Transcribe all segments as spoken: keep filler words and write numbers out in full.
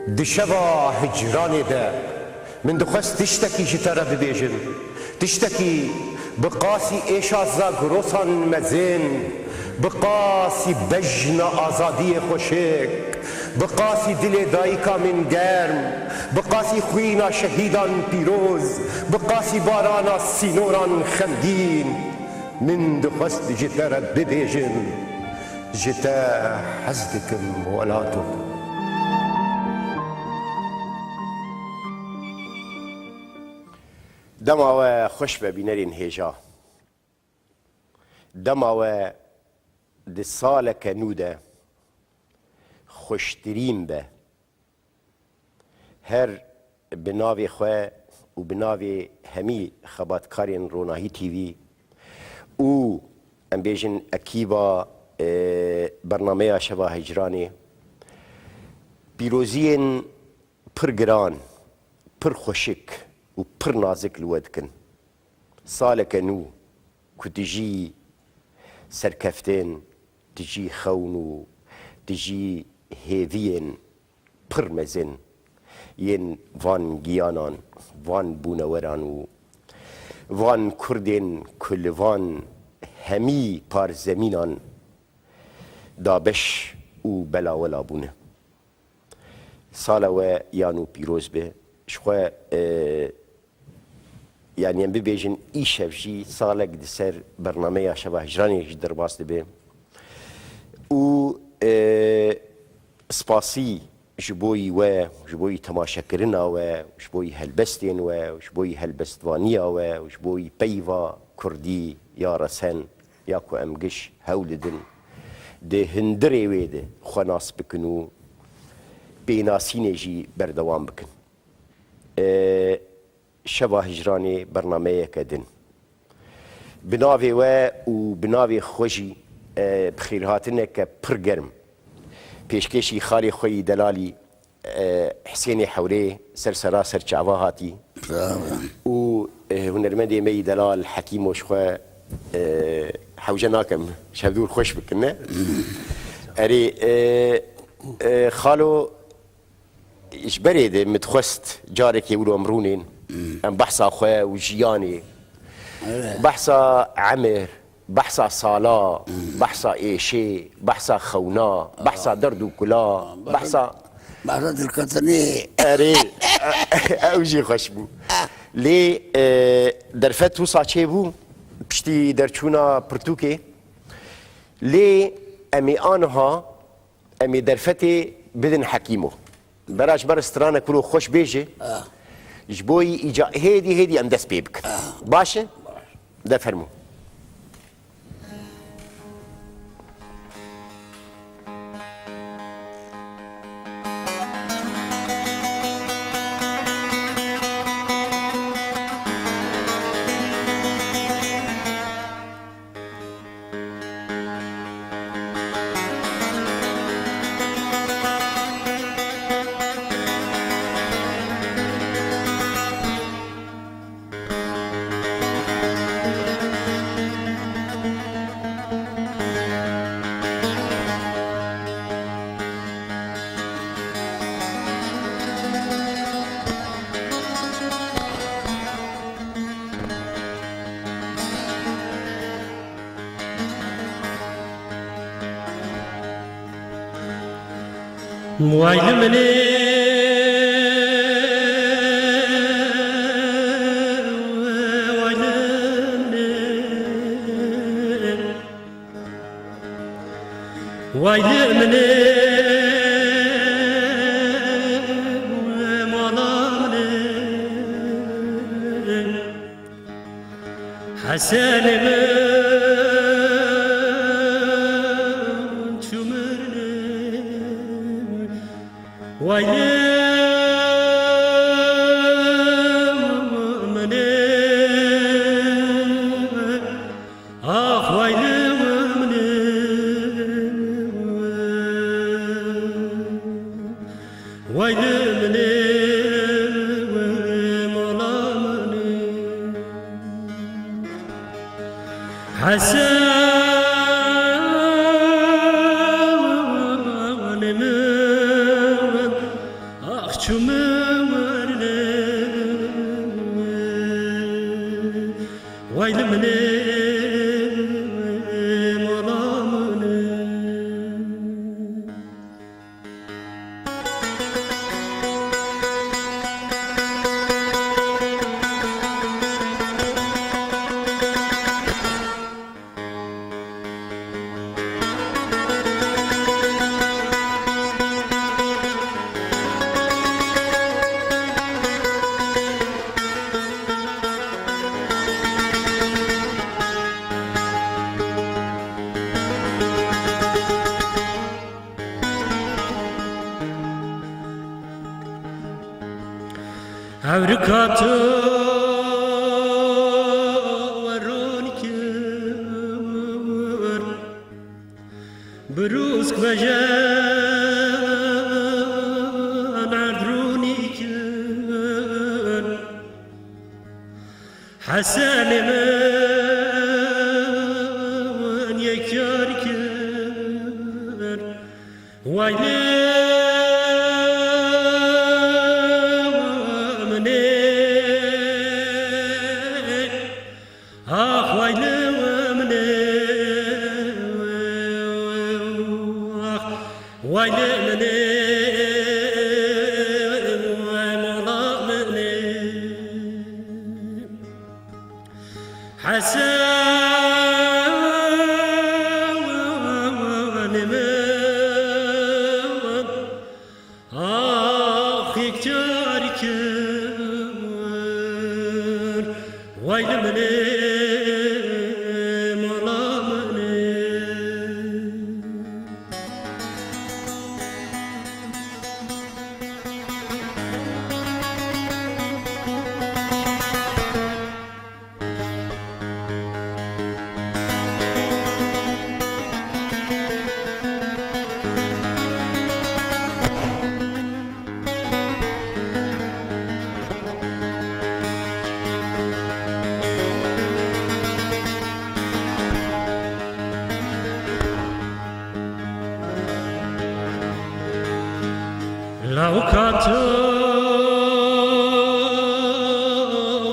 Di şeva hicranê de min dixwest tiştekî ji te re bibêjim. Tiştekî bi qasî êşa zagrosan mezin, bi qasî bejna azadiyê xweşik, bi qasî dilê dayika min germ, bi qasî xwîna şehîdan pîroz, bi qasî barana sînoran xemgîn, min dixwest ji te re bibêjim. Ji te hez dikim welato. Dema we xweş be bînerên hêja. Dema we di saleke nû de xweştirîn be. Her bi navê xwe û bi navê hemî xebatkarên Ronahî T V û em bêjin ekîba, e, bernameya Şeva Hicranê, pîroziyên pir giran, pir xweşik û pir nazik li we dikin. Saleke nû ku dijî serkeftin, dijî xewn û dijî hêviyên pir mezin yên van giyanan, van bûneweran û van kurdên ku li van hemî par zemînan dabeş û belawela bûne. Sala we ya nû pîroz be. Ji xwe, e, yanî em bibêjin îşev jî salek di ser bernameya Şeva Hicranê jî derbas dibe. Û, e, spasî ji bo yî we, ji bo yî temaşekirina we, ji bo yî helbestên we, ji bo yî helbestvaniya we, ji bo yî peyva kurdî ya resen ya ku em giş hewl didin di hundirê wê de xwe nas bikin û pênasînê jî berdewam bikin. E, Şeva Hicranê bernameyeke din. Bi navê we û bi navê xwe jî, e, bi xêrhatineke pir germ pêşkêşî xalê xwe yî delalî, e, Hisênê Hewrê ser sera ser çava hatî. Sağ ol. Û, e, hunermendê me yî delal Hekîmo ji xwe, e, hewce nakim, şevdûr xweş bikin, ne? Erê, e, e, xalo, ji berê de min dixwest carekê wilo em rûnên, em behsa xwe û jiyanê, Evet. behsa emir, behsa sala, behsa êşê, behsa xewna, behsa derd û kula, behsa Behsa dilketinê. Erê, ew jî xweş bû. Lê, e, derfet wisa çêbû, piştî derçûna pirtûkê. Lê em ê aniha, em ê derfetê bidin Hekîmo. Bera ji me re stranek wilo xweş bêje. Ah. Ji bo yî îca hêdî hêdî em dest pê bikin. Ah. Baş e? De fermo. Way li min ê, way li min ê, way li min ê, mala min ê. Hesenê min çû mirinê, way li min ê, ax way li min ê. Way li min ê, mala min ê. Hesenê min, Çimê werne, way li min ê, mala min ê. Hewrika tu weron kir, birûsk vejen erdrûnî kir. Hesenê min yekyar kir, way li min ê, ax way li min ê, ax way li min ê, mala min ê. Hesenê min, ax yekyar kir, way li min ê, mala min ê. Lawika tu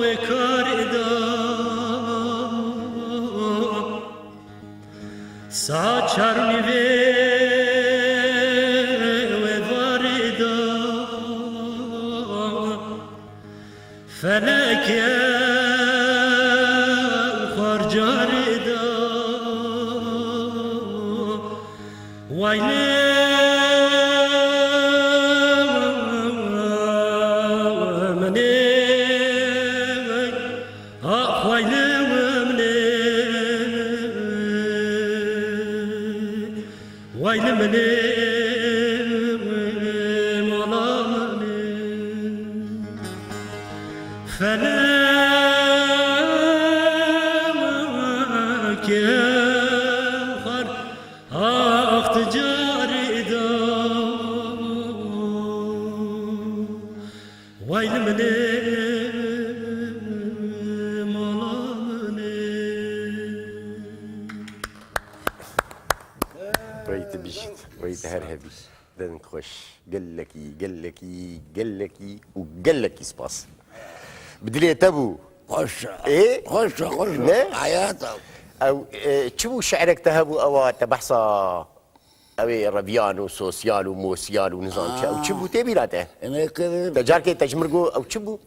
wê karê da, saet çar û nîvê wê varê da. Felekê xwarcarê da, way li min ê, ax way li min ê. Way li min ê, mala min ê. Felekê xwar, ax tu carê da. Way li min ê, mala min ê. Wey tu bijît, wey tu her hebî. Deng xweş. Gelekî, gelekî, gelekî û gelekî spas. Bi dilê te bû. Xweş. Ê? Xweş, xweş. Ne? Heyata. Ew, e, çi bû şi'rek te hebû ewa te behsa ew ê reviyan û sosyal û mosyal û nizam çi? Ew çi bû tê bîra te? Ê, me kir. Te carkê te ji mir got ew çi bû?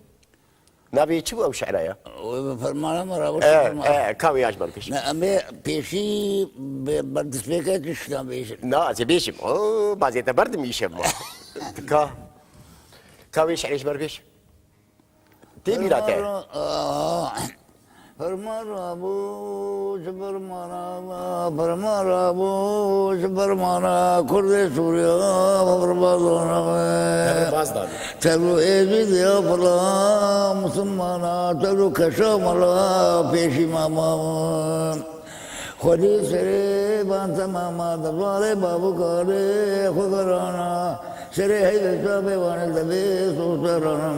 Navê çi bû ew şi'ra ya? Wê bi fermana me re, wê E, fermana. E, ka wê ya ji ber pêş. Ne, em ê pêşî bi berdestpêkê tiştan bêjin. Na, ez ê bêjim. Oo, bazê te berdim îşev ma. Ka, ka wê şi'rê ji ber pêş. Tê bîra te. Fermana, aa, fermana bû, ji fermana, fermana bû, ji fermana, Kurdê Sûriya, fermana. Te baz dan. Tevlo Êzîdiya fila, Musulmana, tevlo keşa mala, pêşî mama. Xwedî serê van temama, devarê babukarê xwe verana, serê heyvê çavê wan devê soserana.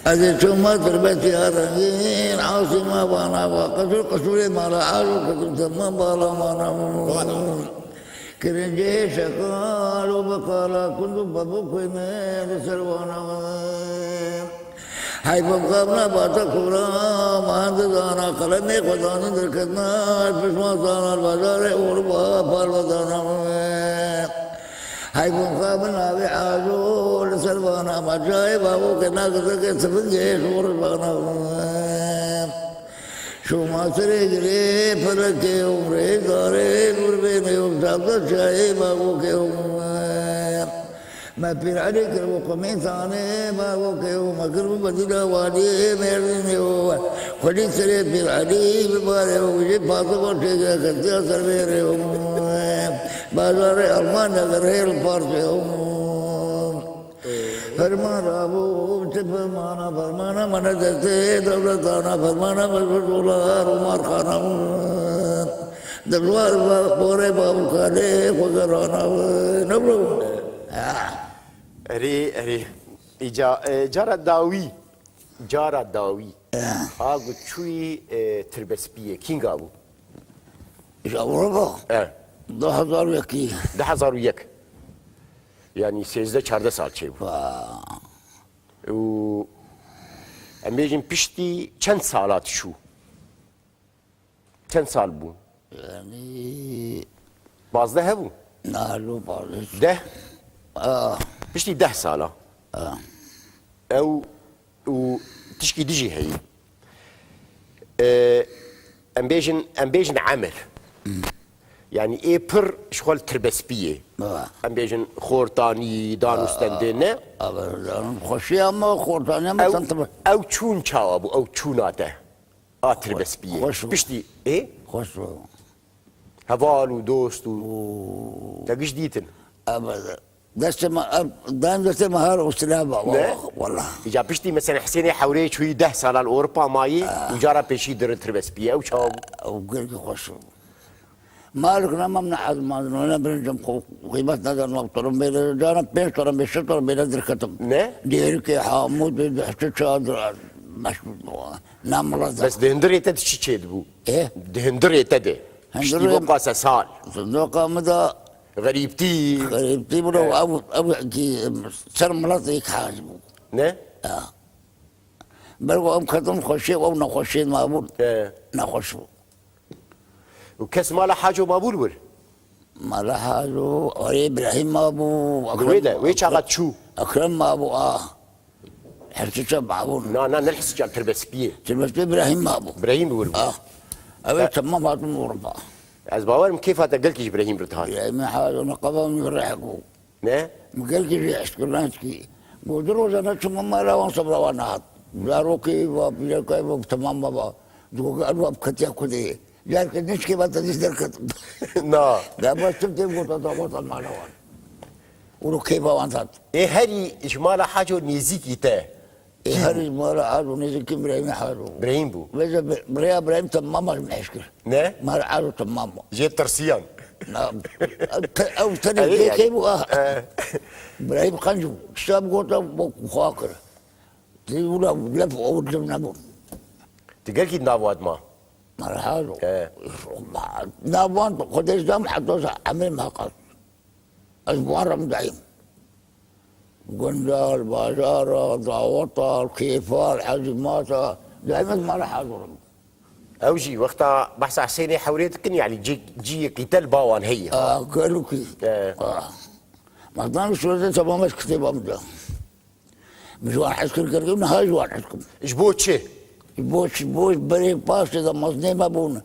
Ez ê çoma tirbetiya rengîn, asîma vana va, qesûr qesûrê mala, ajo ketim temam bala mana. Vana. Kirincê şekal û bi qala kund û bebûkê me li ser wana. Heyfim xebna bata kûra, mehendizana, qelemê xwe danin derketina, pişman zana, bajarê Ewropa parvedana. Heyfim xebna vê ajo li ser vana, ma çayê bavokê, na gizekê sifingê şor vana. Şûma serê girê pelekê û rêzarê, dûr bêne û çavda çayê bavokê û me pîr Elî kir û qumînsanê bavokê û me kir û bedîla waliyê Mêrdînê û xwedî serê pîr Elî bi barê û jî pasaportê kestiya ser vê rê û bajarê Almanya gerê li Parsê û Ferman rabû, çi fermana, fermana mane destê dewletana, fermana me ji dolar û marxana. Dewar va-, borê bavûkanê xwe gerana. Ne bro? Ha. Erê, erê. Îca, e, cara dawî. Cara dawî. Eh. A got çûyî, e, Tirbespiyê. Kînga bû? Ji Ewropa? E. Du hezar û yekî. Du hezar û yek. Yanî sêzdeh çardeh sal çêbû. Û em bêjin piştî çend sala tu çû? Çend sal bû? Yanî pazdeh hebû? Na, lo pazdeh. Deh? Ah. Piştî deh sala. Ah. Ew û tişkî dijî heyî. Ee, em bêjin, em bêjin emir. Hmm. Yanî ê pir ji xwe li Tirbespiyê. Ah. Em bêjin xortanî, dan û stendê ne? Ah, xweşî ama xortanî ama Ew, çend ew çûn çawa bû? Ew çûna te? A Tirbespiyê. Xweş bû. Piştî, ê? Xweş bû. Heval û dost û Oo. Te giş dîtin. Ebede. Destê me, ev, daim destê me her û silah be. Ne? Wala, wala. Îca piştî mesela Hüseyinê Hewrê çûyî deh salan Ewropa mayî, Ah. û cara pêşî dirin Tirbespiyê. Ew çawa bû? Ew gelkî xweş bû. Malik ne mam ne ezman, ne birincim xwe qîmet neden wek toron bêle, caran pênc toron, beş toron bêle derketim. Ne? Dêrikê, hamûdê, dehçe çadir, meşhur bû. Ne milet. Bes di hundirê te de çi çêdibû? E? Di hundirê te de. Hundirê Piştî bo qase sal. Sindoqa min de Xerîbtî. Xerîbtî bû, E. ew, ew ki ser milet yek hal bû. Ne? Ya. Ber ku em ketin xweşê, ew nexweşê mabûn. E. Nexweş bû. Û kes mala Haco mabû li wir? Mala Haco, erê Îbrahîm mabû, Li wê de, Ekrem, wê çaxa çû? Ekrem mabû, ah. Her çi çav mabûn. Na, na, ne li Hisican, Tirbespiyê. Tirbespiyê Îbrahîm mabû. Îbrahîm li wir bû. Ah. Ew ê E- temam hatin Ewropa. Ez bawer im kêfa te gelkî ji Îbrahîm re dihat. Îbrahîmê Haco ne qeva min rehek bû. Ne? Min gelkî jî hişk kir, ne hişkî. Got, du roja neçûme mala wan, sebra wan nehat. Zarokê va, pîrekê va, temam baba. Digot, erwa bi ketiya kudê. Careke nişkê va te dîs derketim. Na. Da bas tim tê gota da gota mala wan. Û ro kêfa wan tat. Ê herî ji mala Haco nêzîkî te? Ê, Kî herî bû? Mala Haco nêzîkî Îbrahîmê Haco. Îbrahîm bû. Vêca bi-, birêya Îbrahîm temam ji min hişk kir. Ne? Mala Haco temam bû. Jê tirsiyan. Na, te-, ew tenê Erê, kê, yani. Kê bû, ah. E. Îbrahîm qenc bû. Kişa bi gota bo xwe kir. Tê wila lef ew li nebûn. Tu gelkî di nav wan dima? Mala Haco. E. Nav wan xwe dê ji dam heta emrê me qas. Ez bi wan re min dayim. Gundal, bajara, daweta, kêfa, hecîmata, daîm ez mala Haco re bûm. Ew jî wexta behsa Husênê Hewrê dikin, yanî cî-, cîyekî te li ba wan heye. A, gelokî. E. A. Mexdan Şûrete temam ez kitêba min de. Min ji wan hez kir, kir, kir, niha ji wan hez kim. Ji bo çi? Ji bo çi? Ji bo berê paşê de mezinê me bûn.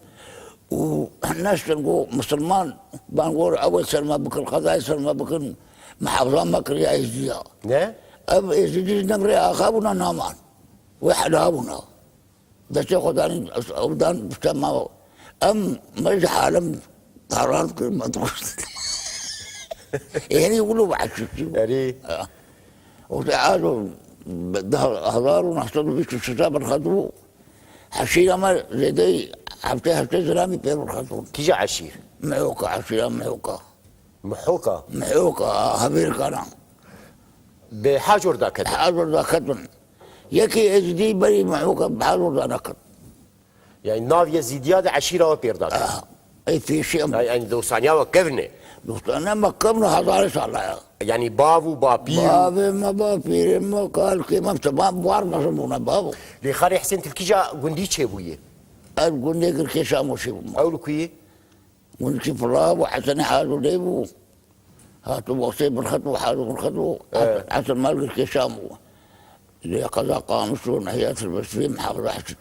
Û neştin ku misilman, ban gor ew ê ser me bikin, qezayê ser me bikin, mihafaza me kiriya Êzidiya. Ne? Ev Êzidî ji dem rê axa bûna naman. Wê hela bûna. Destê xwe danî, ew dan pişta me. Em me ji halim taran kir, me dikuşt. Êrî wilo bi eşîtî bû. Erê. Ha. Wextê Azo di hezar û neh sed û bîst û şeş de berxwedibû, heşîra me zêdeyî heftê heftê zilamî pê berxwedibûn. Kîja eşîr? Mihoka, eşîra Mihoka. Mihoka? Mihoka, ha, Hevêrkana. Bi Hacor da ketin? Hacor da ketin. Yekê Êzidî berî Mihoka bi Hacor da neketin. Yani nav Yezîdiya de eşîra we pêr da ketin? Ah, ey pêşî em. Yani, yani dostaniya we kevn e. Dostane me kevno hezarê sala ya. Yanî bav û bapîr û Bavê me, bapîrê me, kalkê me, temam war mezin bûne bavo. Lê Xalê Hisên, tu li kîja gundî çêbûyî? Ez gundê Girkê Şamoşî bûm. Ew li ku yî? Gundkî Fila bû, Hesenê Hazo lê bû. Hatibû Wexsê Mirxet bû, Hazo Mirxet bû. Evet. Hesen mal Girkê Şam bû. Lê qeza Qamişlo, nehiya Tirbespiyê, muhafaza Hesî.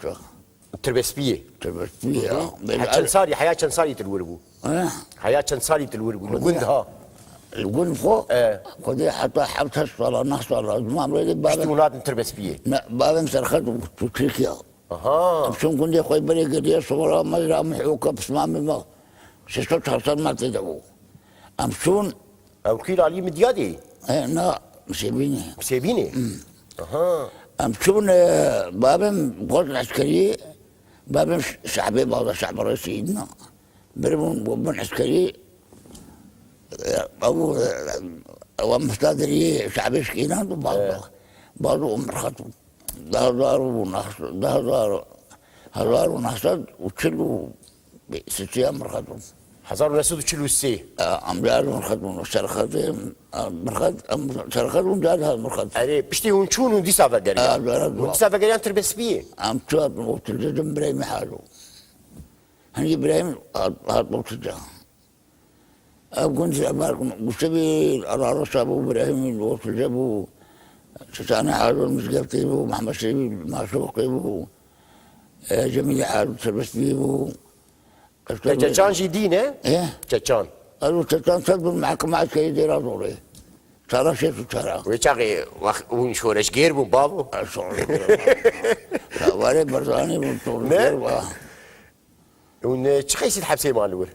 Tirbespiyê. Tirbespiyê ya. Hı hı. Bêje He çend salî, heya çend salî tu li wir bû? He? Heya çend salî tu li wir bû? Li gund ha? Li gund xwe? E. Xwedê heta heft heşt sala, neh sala. Ziman rê de Piştî bavê hûn hatin Tirbespiyê? Ne, bavê min serxet bû, tu Tirkiye. Aha. Em çûn gundê xwe berê geriye, sora me, ra me, hûka pismamê me. Sê sed çar sed metre de bû. Em çûn Ew kî li alî Midyadê? He, na, Misêbînê. Misêbînê? Hmm. Aha. Em çûn, e, babê min xwest eskeriyê, babê min şehbê bala şehberê Seyîdina. Biribûn, bûbûn eskerî, e, ew, e, ew mifta diriyê şehbê şikînan û baz, He. baz û mirxet bûn. Du hezar û neh, du hezar, hezar û neh sed û çil û sê mirxet bûn. Hezar û neh sed û çil û sê. E, em car mirxet bûn, serxetê, e, mirxet, em serxet bûn, car hat mirxet. Erê, piştî hûn çûn û dîsa vegeriyan. E, car hat Hûn dîsa vegeriyan Tirbespiyê? Em çû hatin Otilca, cem Birayîmê Halo. Hingî Birayîm hat, hat Otilca. Ev gund ji ev ber gund. Guştebî Araroşa bû, Birahîmî Otilce bû, Çeçanê Hazor Mizgeftê bû, Mehmed Şerîfî Maşoqê bû, e, Cemîlê Hazor Serbestbî bû. Te Çeçan jî dî ne? He? Çeçan. Ez û Çeçan ser bin mehkeme eskerî Dêra Zorê. Sala şêst û çar. Wê çaxê wext hûn şoreşgêr bûn, bavo? Ez şoreşgêr bûm. Sawarê Barzanî bûn, Ne? şoreşgêr bû. Hûn, e, çi qeysî di hepsê man li wir?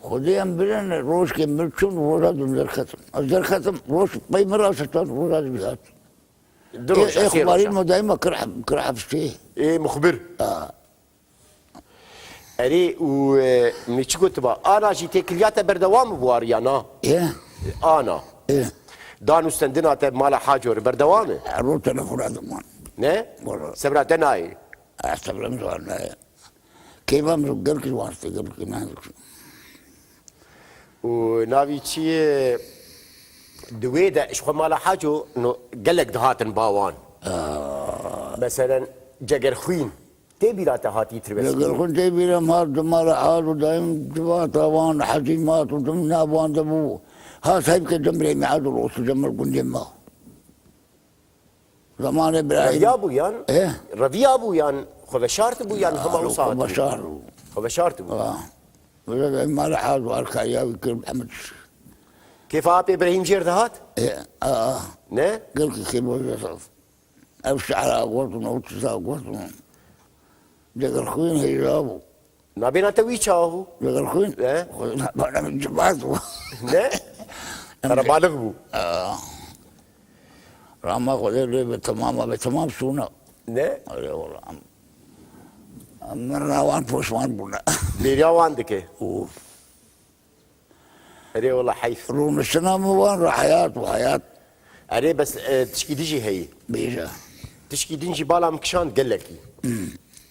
Xwedê em birin, rojkê min çûn, roja dû derketim. Ez derketim, roj pey min re şetan, roja dû hat. Du Ê, roj, ê, sê xumarî roja. Modayî me kir, kir hepsê. Ê, muxbir. Ha. Erê, û, e, min çi gotiba? Ana jî têkiliya te berdewam bû, war ya na? Ê. Ana. Ê. Dan û stendina te mala Haco re berdewam e? Her roj telefona diman. Ne? Wala. Sebra te nayê? Ha, sebra min zor nayê. Kêfa min gelkî ji wan stê, gelkî nayê. Û navî çi ye? Di wê de ji xwe mala Haco no gelek dihatin ba wan. Aa. Meselen Cegerxwîn. Tê bîra te hatî Tirbeskî? Cegerxwîn tê bîra min hat, di mala Haco dayim civata wan, hezîmat û dim nav wan de bû. Ha sahîbke cem Rêmî Haco, Rosû Cemil gundê me. Zamanê Birahîm. Reviya bû yan? He? Reviya bû yan xwe veşart bû yan hema wisa hatibû? Xwe veşart bû. Xwe veşart bû. Ha. Wele de mala Haco arkaya wî kir Mehmed. Kêfa apê Birahîm jêr dihat? He, a, a. Ne? Gelkî kêfa jêr dihat. Ev şehra gotin, ew tişta gotin. Cegerxwîn heyra bû. Nabêna te wî çawa bû? Li Xurxûn? He? Xwedê nabêna min cimat bû. Ne? Em Qerebalix bû. Aa. Rama Xwedê lê bi temama, bi temam sûna. Ne? Erê wala. Em, em mirina wan poşman bûne. Bêriya wan dike. Ûf. Erê wala heyf. Rûniştina min wan re heyat û heyat. Erê bes, e, tişkî din jî heyî. Bêje. Tişkî din jî bala min kişand gelekî. Hmm.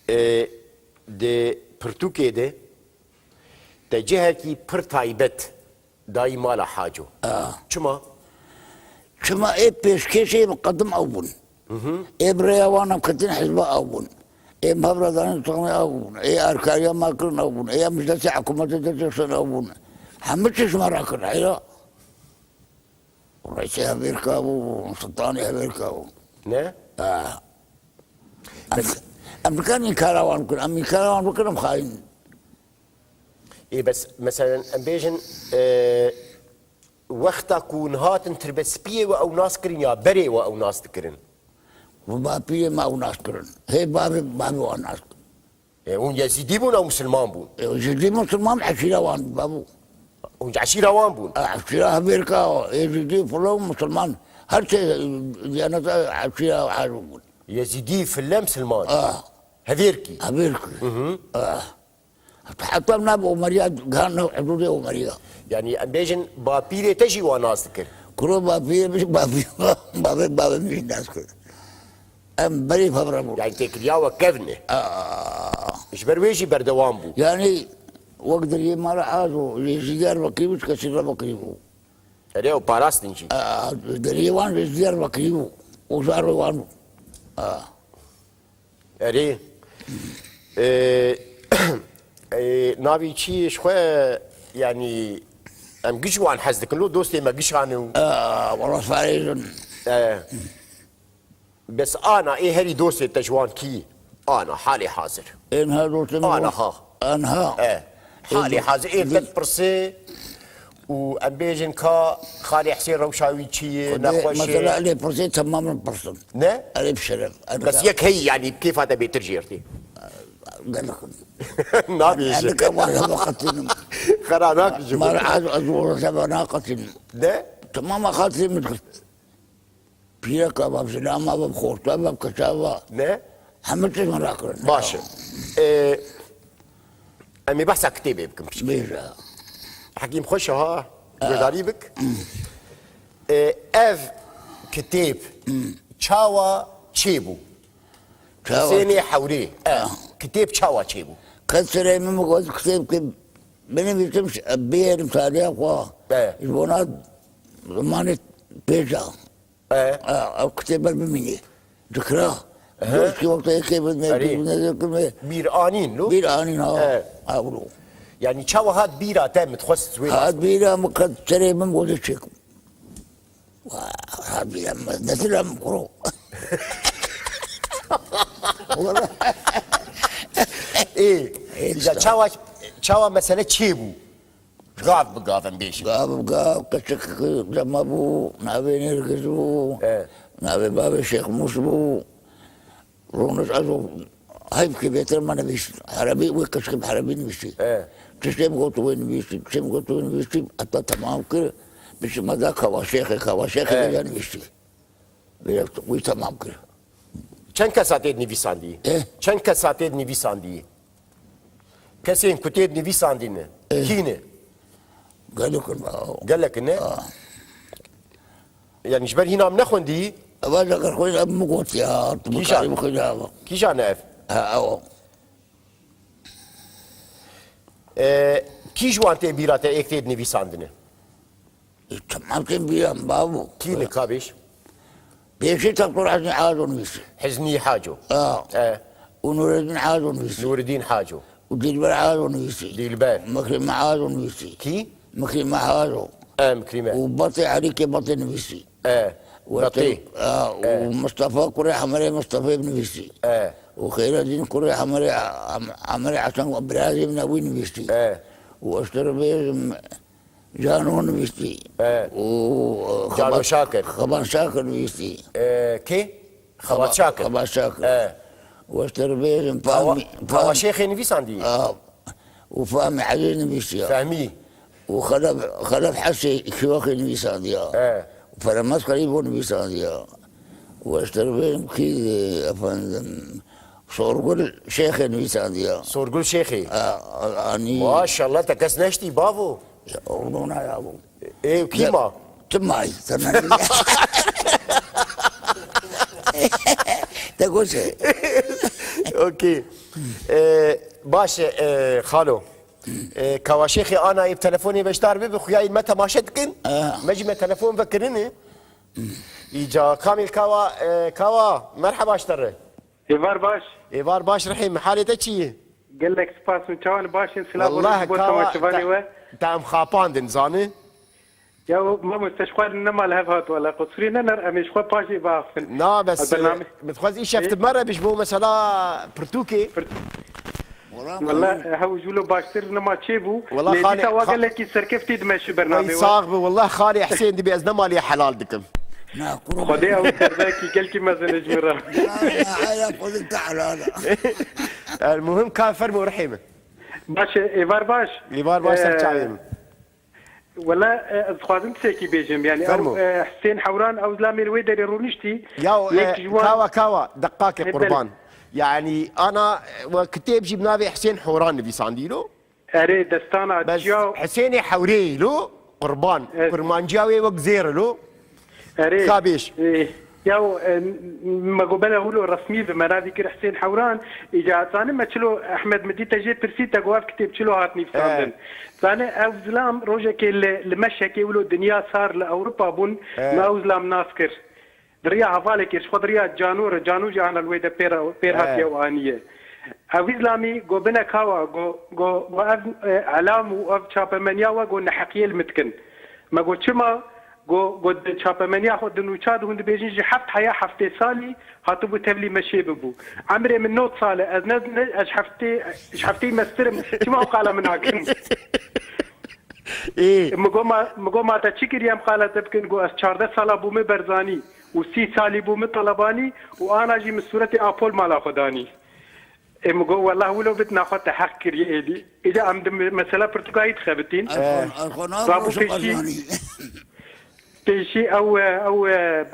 E, di pirtûkê de te cihekî pir taybet dayî mala Haco. A. Çima? Çima ê pêşkêşê miqedim ew bûn. Hı hı. Ê bi rêya wan em ketin hizba ew bûn. Ê em hev re danîn tutanê ew bûn. Ê arkariya me kirin ew bûn. Ê em ji destê hikûmetê derkiştin ew bûn. Hemû tişt me re kir heyra. Reîsê hevêrka bû, sultanê hevêrka bû. Ne? Ha. Em, Bes em dikan înkara wan bikin. Em înkara wan bikin, em xayîn. Ê, bes, meselen, em bêjin, e, wexta ku hûn hatin Tirbespiyê we ew nas kirin ya berê we ew nas dikirin? Bi bapîrê me ew nas kirin. Hê bavê, bavê wan nas kirin. E, hûn Yezîdî bûn, ew misilman bûn? E, Yezîdî misilman, eşîra wan bû, bavû. Hûn eşîra wan bûn? E, eşîra hevêrka, Yezîdî, filo, misilman. Her şey, diyaneta eşîra her bûn. Yezîdî, file, misilman. Ah. Hevêrkî? Hevêrkî. Hı hı. Ah. Heta, heta nav Omeriya, gihan nav hududê Omeriya. Yanî em bêjin bapîrê te jî wan nas dikir? Kuro bapîrê min, bapî-, bavê, bavê min jî nas kir. Em berê hev re bûn. Yanî têkiliya we kevn e. Aa. Ji ber wê jî berdewam bû. Yanî Wek deriyê me re azo, lê ji Diyarbekirî bû, ji kesî re Bekirî bû. Erê, ew parastin jî. A, deriyê wan jî ji Diyarbekirî bû. Û zarê wan bû. A. Erê. Ê, ê, navê çi ji xwe, yanî, em giş wan hez dikin, lo dostê me gişan û A, wala farêzin. E. Bes ana ê herî dostê te ji wan kî? Ana, halê hazir. Ên her dostê min Ana wan ha. Anha. E. Halê hazir ê te dipirsê û em bêjin ka xalê Hesên rewşa wî çi ye, Xwedê nexweş e. Mesela lê pirsê temam min pirsin. Ne? Erê bi şeref. Bes yek heyî, yanî bi kêfa te bêtir jê re tê. Gelek. Nabêje. Gelek, wala veqetînim. Xera nakî ji bo. Mar ez, ez wala seba naqetînim. Ne? Temama xatirê min dixist. Pîreka ve, zilama ve, xorta ve, kesa ve. Ne? Hemî tişt min rakirin. Baş e. Ee, em ê behsa kitêbê bikin piçkî. Bêje. Hekîm xweş e ha, guhdarî bik. Ee, ev kitêb çawa çêbû? Çawa Husênê çê- Hewrê. E, Ha. Kitêb çawa çêbû? Kes serê min got kitêb ki binivîsim, bêrim tariha xwe. E. Ji bona zimanê pêşa. E. E, ew kitêb ber bimînî. Dikira. Ehe. Doşkî wexta yekê bin me, Erê. bin me, bin me. Bîr anîn, lo? Bîr anîn, ha. E. Ewro. Yanî çawa hat bîra te, min dixwest wê Hat bîra min qet serê min goze çêkim. Wa, hat bîra min, netir em kuro. Wala. Ê, Ê, îca çawa, çawa mesele çêbû? Gav bi gav em bêjin. Gav bi gav, keçik dema bû, navê Nêrgiz bû, E. navê bavê Şêx Mûs bû. Rûniş ez o heyf ki bêtir me nivîs. Herebî wê keçik bi herebî nivîsî. E. Tiştê min got wê nivîsî, tiştê min got wê nivîsî, heta temam kir. Piştî me da Kawa Şêxê, Kawa Şêxê E. vêca nivîsî. Vê wî temam kir. Çend kesa tê nivîsandî? E? Çend kesa tê nivîsandî? Kesên ku tê nivîsandî ne? E. Kî ne? Gelek in, aw. Gelek in, ne? A. Yanî ji ber hîna em nexwendî? Eva ji xwe ev min got ya, tu Kîjan? bikarî bixwînî eva. Kîjan e ev? Ha, ew. E, kî ji wan tê bîra te êk tê nivîsandine? E, temam tê bîra min bavo. Kî ne ka bêj? Pêşî Doktor Heznî Haco nivîsî. Heznî Haco. A. E. Û Nureddîn Haco nivîsî. Nureddîn Haco. Û Dilber Haco nivîsî. Dilber. Mikrîme Haco nivîsî. Kî? Mikrîme Haco. E, Mikrîme. Û Batê Erîkê Batê nivîsî. E. Û Batê. Te-, a, û E. Mistefa kurê Hemerê Mistefê nivîsî. E. Û Xeyreddîn kurê Hemerê, Hem-, Hemerê Hesen û birazê min wî nivîsî. E. Û ez te re bêjim, Cano nivîsî. E. Û, e, Cano Xebat-, Şakir. Xebat Şakir nivîsî. E, kê? Xebat Xeba-, Şakir. Xebat Şakir. E. Û ez te re bêjim, Kawa-, Fahmî, Kawa Fahmî. Şêxê nivîsandî? A, û Fahmî Elî nivîsî ya. Fehmî. Û Xelef, Xelef Hesê Şiwaxê nivîsandiya. E. Û Feremet Xelîbo nivîsandiya. Û ez te re bêjim kî, efendim, Sorgul Şêxê nivîsandiya. Sorgul Şêxê. A, a, anî. Maşallah, te kes neştî, bavo. Ya, oğluna ya bu. Ê, kî ma? Tu may, sana. Te goşe. Okey. E, baş e, e, xalo. E, Kawa Şêxê anayê bi telefonê beşdar bibe, xuyayên me temaşe dikin. Ah. Me jî me telefon vekirine. Îca Kamîl Kawa, e, Kawa, merheba ji te re. Êvar baş. Êvar baş rihê min, halê te çi ye? Gelek spas, hûn çawan, baş in? Silav û rêz ji bo temaşevanê we. Te em xapandin, zanî? Ya, mamoste, ji xwe nema li hev hat, wela, qusurî nener, em ê ji xwe paşê biaxifin. Na, bes, bername-, e, min dixwest îşev tu me re bi ji bo mesela pirtûkê. Pirt-, wela, e, hew jûlo baştir nema çêbû. Wela, lê xalê, dîsa wa xa-, gelekî serkeftî dimeşî bernamê we. Sax bi, wela, xalê Hesên dibê ez nema lê helal dikim. Na, kuro. Xwedê ew derdekî gelkî mezin e ji min re. Na, na, aya xwedê te helal e. El muhim ka fermo rihê min. Baş e, êvar baş. Êvar baş ser, e, çavê min. Wela, e, ez dixwazim tiştekî bêjim. Yanî, fermo, ew, e, Husên Hewran, ew zilamê li wê derê rûniştî. Ya, yek, e, ji wan kawa, kawa, deqakê, e, qurban. Yanî, ana, e, we kitêb jî bi navê Husên Hewran nivîsandî lo. Erê, destana çiya. Husênê Hewrêyî lo, qurban. E. Kurmanciya wê wek zêr lo. Erê. Ka bêj. E. Ya, e, me got bele wilo resmî bi me navî kir Husên Hewran. Îca zanî me çilo Ehmed Midî te jê pirsî, te got ev kitêb çilo hat nivîsandin. Zanî ev zilam rojekê li, li meşekê wilo dinya sar li Ewropa bûn, me ew zilam nas kir. Di riya hevalekê, ji xwe di riya Canû re, Canû jî ana li wê de pêr, pêr hatiye û aniye. Ew wî zilamî got bine kawa, got, got, got ev, e, elam û ev çapemeniya we got neheqiyê li min dikin. Me got çima? Got, got di çapemeniya xwe di nûça de hûn dibêjin ji heft heya heftê salî hatibû tevlî meşê bibû. Emrê min nod sal e, ez ne, ne, ez ji heftê, ji heftê mestir im, çima ew qala min nakin? Ê. Mi got ma, mi got ma te çi kiriye em qala te bikin? Got ez çardeh sala bûme Berzanî û sî salî bûme Talebanî û ana jî min sûretê Apol mala xwe danî. Ê, mi got wellah wilo bit naxwe te heq kiriye êdî. Îca em di me-, mesela pirtûkayî dixebitîn. Erxan, Erxan, Rabû pêşî. Pêşî ew, e, ew, e,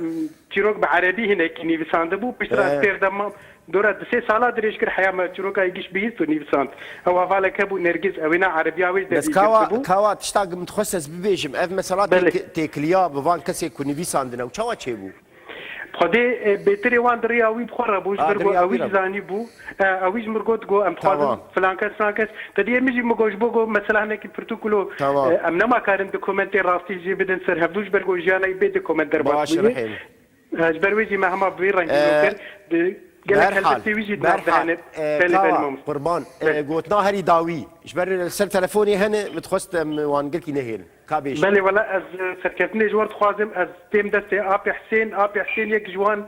çîrok bi erebî hinekî nivîsandibû, piştre ez pêr de mam. Dora di sê sala dirêj kir heya me çîroka yê giş bihîst û nivîsand. Ew hevalek hebû Nergiz, ew ê na erebiya wê ji Bes destî kawa, girtibû. Kawa tişta min dixwest ez bibêjim, ev mesela Belê. têk-, têkiliya bi van kesê ku nivîsandine û çawa çêbû? Xwedê, e, bêtirê wan di riya wî bi xwe re bû, ji A, ber di ku riya ew wî wî re bû. zanî bû. E, ew wî ji mir got, got, "Em dixwazin Tamam. filan kes, filan kes." Te diyê min jî min got, ji bo got, mesela hinekî pirtûk wilo, Tamam. e, em nema karin dokumentê rastî jê bidin ser hevdû, ji ber ku jiyana wî bê dokument derbas Baş, bûye. Rehîm. E, ji ber wê jî me hema bi vî rengî Ee, kir. Di gelek berhal, helbestê wî jî di nav de berhal, hene. e, Belê, belê, Kawa, mamoste. Qurban, e, Belê. gotina herî dawî. Ji ber li ser telefonê hene, min dixwest em wan gelkî nehêlin. Ka bêjî. Belê, wela ez, e, serkeftinê ji we dixwazim, ez têm destê Apê Husên. Apê Husên yek ji wan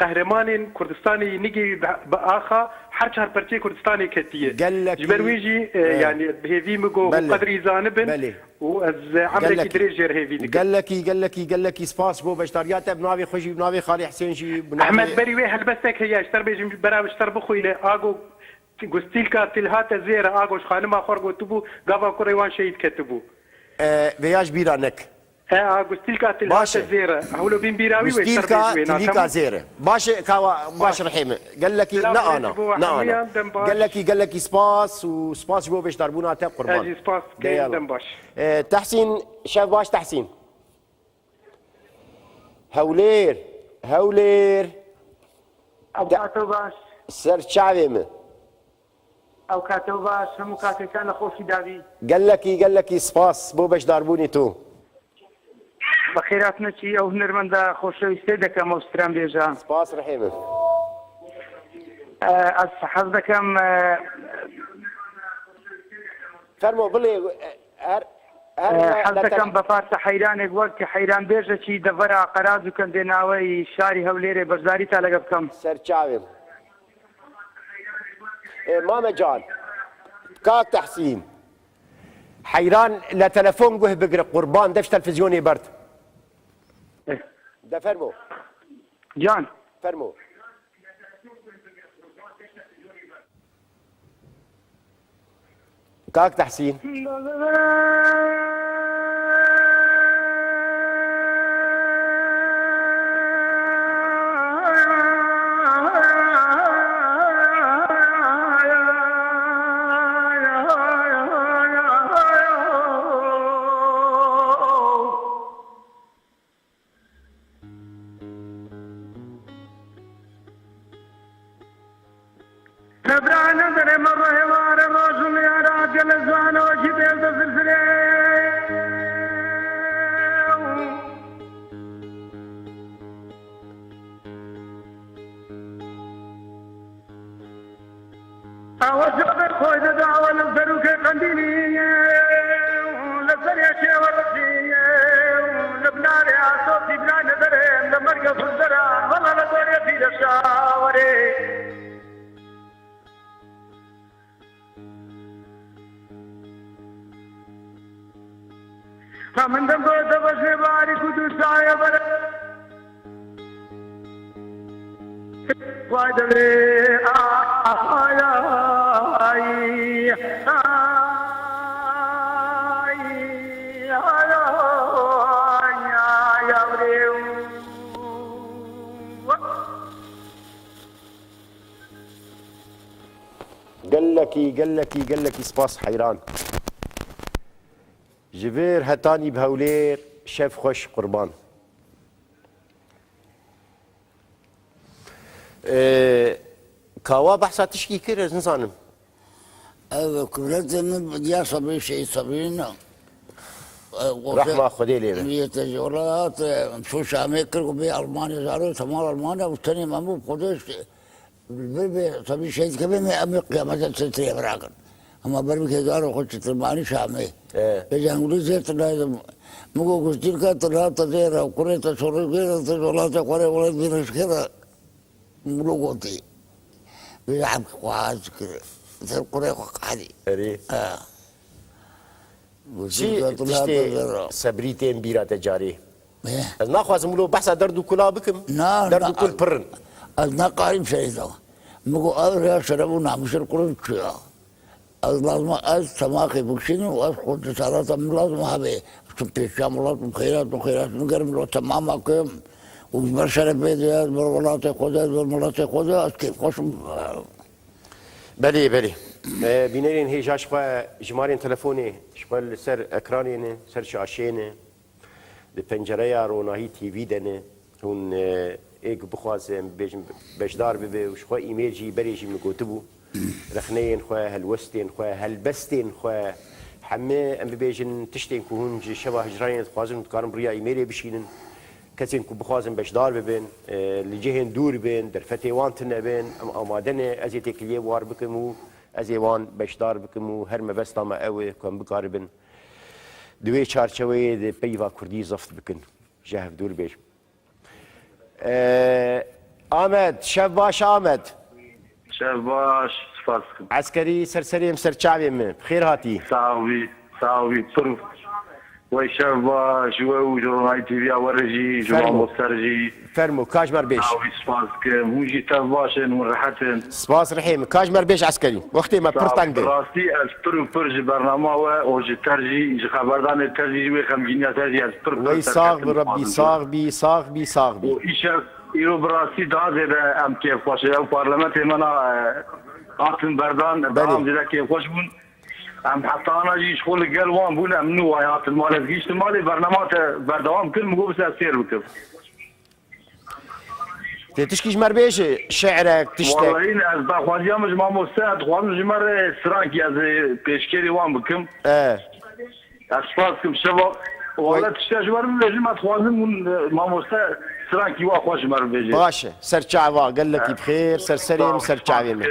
qehremanên Kurdistanê yî nigê wî bi, bi axa her çar perçeyê Kurdistanê ketiye. Gelekî, Ji ber wê jî, e, e, yanî bi hêvî min got, Belê. qedrî zanibin Belê. û ez, e, emrekî Gelekî. dirêj jê re hêvî dikim. Gelekî, gelekî, gelekî spas bo beşdariyate, bi navê xwe jî, bi navê Xalê Husên jî, bi navê Ehmed berî wê helbestek heye, ji te re bêjim, bera ji te re bixwîne, ago Gustîlka Tilhate Zêre, ago ji xanima xwe re gotibû, gava kurê wan şehîd ketibû. E, vêya ji bîra nek. E, a Gustîlka Tilhate Baş e. Zêre. Hewlo bîn bîra wî wê Gustîlka ser bêjî wê Tilîka natamam. Zêre. Baş e, kawa, baş Baş. rehê min. Gelekî Silav ne ana, rêzî bo ne ana. hemiyan, dem baş. Gelekî, gelekî spas û spas ji bo beşdarbûna te, Qurban. Ez jî spas dikim, Deyalo. dem baş. E, Tehsîn, şev baş Tehsîn. Hewlêr, Hewlêr. Ew De- kato baş. Ser çavê min. Ew kato baş, hemû katê te nexweşî dabî. Gelekî, gelekî spas bo beşdarbûnî tu. Bi xêr hatine çî, ew hunermenda xoşewîstê dekem, ew stranbêja. Spas rihê min. E, ez hez dekem, e, Fermo, bilê, e, her, her E, ne hez dekem detem- be parça heyranek wek heyranbêjekî devera qeraz û kendê naweyî şarî Hewlêrê beşdarî te lege bikem. Ser çavê min. E, Mame Can, Kak Tehsîn, heyran le telefon guh bigire, qurban, dev ji televîzyonê berd. Eh. De fermo. Can. Fermo. Kak Tehsîn. Tebrane derê me rehêware rojû niyara gele zano jî bêl de zilzilê. Awa cabe koyde dawa li serûkê qendîlî, li serê şêwe rizî, li binarê asotî binane derê, li merge fizderan, wela li gorê pîre şawerê. Ka min dem go de bejê barî ku dû saye bere. Vay de vê, ah, ah, ay, ay, ay, ay, ay, ay, ay, ay. Gelekî, gelekî, gelekî spas heyran. Ji vir hetanî bi Hewlêr, şev xweş qurban. Ee, Kawa behsa tişkî kir, ez nizanim. Ev kubretê min diya Sebrî, Şehîd Sebrî ne. Rehma Xwedê lê be. Wî te jî wela hat, e, çû Şamê kir ku bê Almanya zaro, temar Almanya û tenê me bû Xwedê işte. Bê, bê, tabii şey dikeve me, em qiyamete titreye bırakın. Ama ber bir kez zaro xwe çitirmani Şamê. He. Ve cangulu zêr tırlaydım. Mugo gustir ka tırla ta zêra, kure ta soru zêra, ta zola ta kore, kore, zêra şkera. Mulo gotî. Bi em xwe hez kir. Ser kurê xwe qadî. Erê. Ha. Çi tiştê Sebrî tên bîra te carê? Eh. Ez naxwazim wilo behsa derd û kula bikim. Na, derd û kul pir in. Ez neqarîm şerê de. Min got, ev rêya şeref û namusê kurê çi ya? Ez lazim e, ez temaxê bikişînim û ez xwe cesareta min lazim e hebe. Çim pêşiya milet û xeyrat û xeyrat min gerim lo temama kim. Û ji ber şerefê de, ji ber welatê xwe de, ji ber miletê xwe de, ez kêfxweş im. Belê, belê. E, bînerên hêja ji xwe jimarên telefonê ji xwe li ser ekranê ne, ser şaşeyê ne. Di pencereya Ronahî T V de ne. Hûn, e, ê ku bixwaze, em bibêjin, beşdar bibe û ji xwe îmêl jî berê jî min gotibû. Rexneyên xwe, helwestên xwe, helbestên xwe, hemî em bibêjin tiştên ku hûn ji şeva hicranê dixwazin, hûn dikarin bi riya îmêlê bişînin. Kesên ku bixwazin beşdar bibin, e, li cihên dûr bin, derfetê wan tune bin, em amade ne, ez ê têkiliyê war bikim û ez ê wan beşdar bikim û her mebesta me ew e ku em bikaribin di wê çarçeweyê de peyva kurdî zeft bikin. Ji hevdûr bêjim. Ee, Amed, şev baş Amed. Şev baş, spas dikim. Eskerî serserê min, serçavê min. Bi xêr hatî. Sax bî, sax bî. Pir wey şev baş, ji we û ji Ronahî T V ya we re jî, ji Fermo. Mamoster jî. Fermo, ka ji me re bêj. Sax bî, spas dikim. Hûn jî tev baş in, hûn rehet in. Spas rihê min. Ka ji me re bêj Eskerî. Wextê me pir teng e. Rastî ez pir û pir ji bernama we û ji te jî, ji xeberdanê te jî, ji wê xemgîniya te jî ez pir pir Wey sax bi Rebbî, sax bî, sax bî, sax bî. Û îşev, îro bi rastî daha zêde em kêfxweş in. Ew parlamentê me na, e, hatin berdan, daha zêde kêfxweş bûn. Em heta ana jî ji xwe li gel wan bûn, em nû way hatin malê, ez gihîştim malê, bernama te berdewam kir, min got, "Bise ez sêr bikim." Tê tişkî ji me re bêje, şi'rek, tiştek. Wallahî ez daxwaziya min ji mamoste, ez dixwazim ji me re strankî ez ê pêşkêrî wan bikim. E. Ez spas dikim, şeva, wala tiştek ji me re bibêjin, ez dixwazim hûn, e, mamoste strankî wa xweş ji me re bibêje. Baş e, ser çava, gelekî bi xêr, ser serê min, ser çavê min.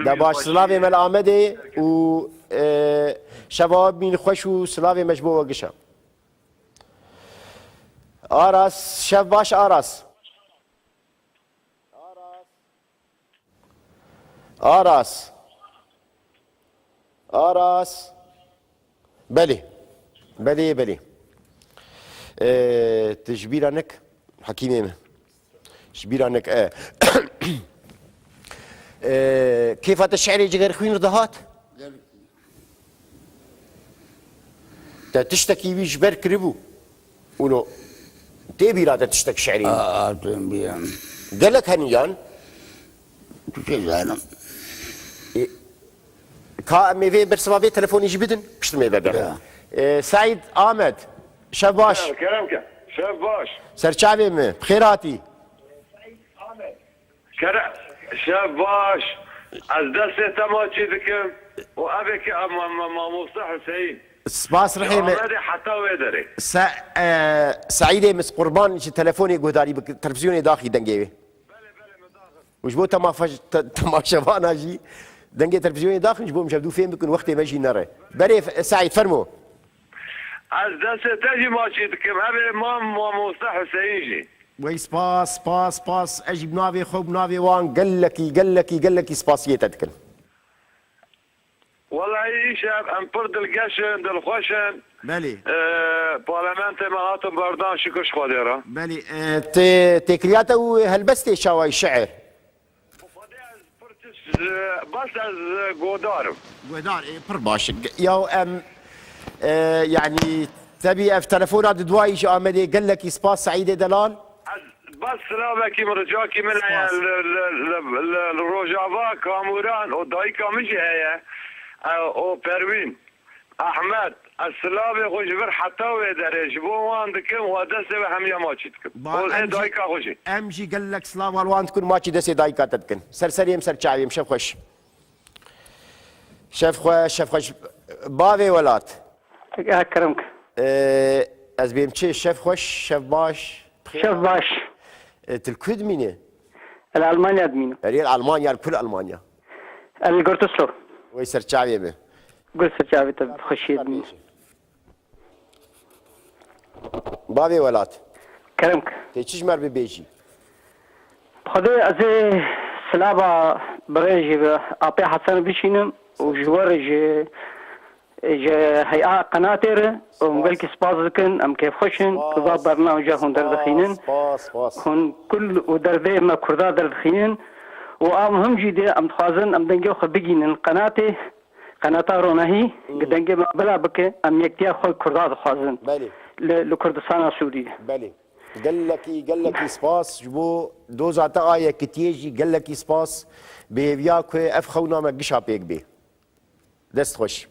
De baş, silavê me li Amedê û, e, şeva we bimîne xweş û silavê me ji bo we giş e. Aras, şev baş Aras. Aras. Aras. Aras. Belê. Belê, belê. Ee, tu ji bîra nik, Hekîmê min. Ji bîra nik, e. Ee, kêfa te şi'rê Cigerxwîn re dihat? Te tiştekî wî ji ber kiribû. Ûno tê bîra te tiştek şi'rî? A, a, têm bîra. Gelek heniyan? Tu çi zanim? E, ka em ê vê bersiva vê telefonî jî bidin, pişt em ê vebin. Ya. E, Seîd Ahmet, şev baş. Kerem, kerem ke. Şev baş. Serçavê min, bi xêr hatî. Kere, şev baş. Ez destê te maçî dikim û evê ke em, em, em, mamoste Huseyîn. Spas rihê me. Amedê heta wê derê. Se, e, Seîdê min, qurban ji telefonê guhdarî bik, televîzyonê daxî dengê wê. Û ji bo temafe-, te-, temaşevana jî dengê televîzyonê daxin, ji bo em ji hevdû fêm bikin, wextê me jî nere. Berê F-, Seîd, fermo. Ez destê te jî maçî dikim. Evê mam, mamoste Huseyîn jî. Wey spas, spas, spas. Ez jî bi navê xwe, bi navê wan gelekî, gelekî, gelekî spasiyê te dikim. Wellahî îşev em pir dilgeş in, dilxweş in. Belê. Ee, parlamentê me hatin berdan, şikir ji Xwedê re. Belê. Ee, tê-, têkiliya te û helbestê çawa ye, şi'ir? Xwedê ez pir tişt, e, bes ez, e, godar im. Godar, e, pir baş. Ge-, ya em, e, yanî, tebî ev telefona di duayî ji Amedê gelekî spas Seîdê Delal. Ez bes silavekî min, ricakî min heye. Spas. Li, li, li, li, li Rojava, Kamûran û dayika min jî heye. E, û Perwîn, Ehmed, Ez silavê xwe ji vir heta wê derê ji bo wan dikim, wa destê we hemiya maçî dikim. Ba, Ol ê em jî, dayika xwe jî. Em jî gelek silava li wan dikin, maçî destê dayika te dikin. Ser serê em, ser çavê em, şev xweş. Şev xweş, şev xweş. Bavê welat. Ya kerem ki. Ee, ez bêm çi? Şev xweş, şev baş. Şev baş. Ee, tu li ku dimînî? El Almanya dimînim. Erê, li Almanya, li ku li Almanya? El Gurtuslo. Wey ser çavê me. Gur ser çavê te, bi xweşiyê dimînim. Bavê welat. Kerem ki. Tê çi ji me re bibêjî? Xwedê ez ê silava birêjî bi apê Hesen bişînim û ji we re ji, ji heya qenatê re û Spas. Belkî spas dikin, em kêfxweş in, Spas. Diza berna uca hûn derdixînin. Spas, spas. Hûn kul û derdê me Kurda derdixînin û a muhim jî de em dixwazin em dengê xwe bigînin qenatê, qenata Ronahî, Hmm. Gi dengê me bila bike, em yektiya xwe Kurda dixwazin. Belê. Li, li Kurdistana Sûrî de. Belê. Gelekî, gelekî spas ji bo doza te a yekitiyê jî gelekî spas. Bi hêviya ku ev xewna me gişa pêk bê. Dest xweş.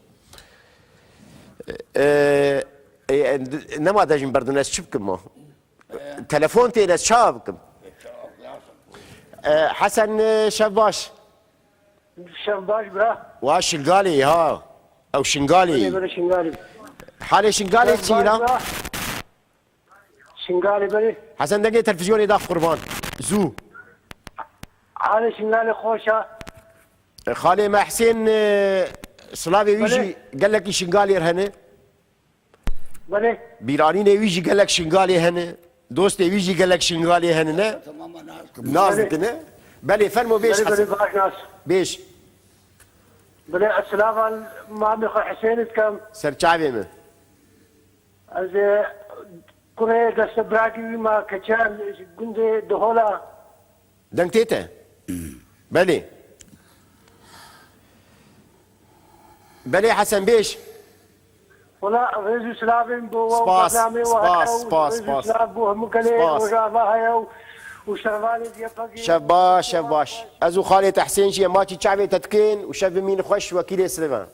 Ee, e, e, nema te jî berdin ez çi bikim ma? Telefon tê ez çawa bikim? Ee, Hesen, e, şev baş. Şev baş bira. Wa Şingalê ha. Ew Şingalê. Belê, belê, Şingalê. Halê Şingalê çi ye? Şingalê, belê. Hesen, dengê televîzyonê dax qurban. Zû. Halê Şingalê xweş e. E, xalê me Hesên, e, silavê wî jî gelekî Şingalê re hene. Belê. Bîranînê wî jî gelek Şingalê hene. Dostê wî jî gelek Şingalê hene, ne? Nas dikine. Belê, fermo bêj Hesen. Belê, belê, baş nas. Bêj. Belê, ez silava mamê xwe Hesênê dikim. Ser çavê min. Ez ê kurê destebrakî wî ma keçan ji gundê Dihola. Deng tê te? Belê. Belê Hesen bêj. Wela rêz û silavên bo we û bernameyê we heke û rêz û silav bo hemû gelê Rojava heye û, û şervanê YPG'ê. Şev baş, şev baş. Ez û xalê te Hesên jî em maçî çavê te dikin û şev bimîn xweş wekîlê Silêman.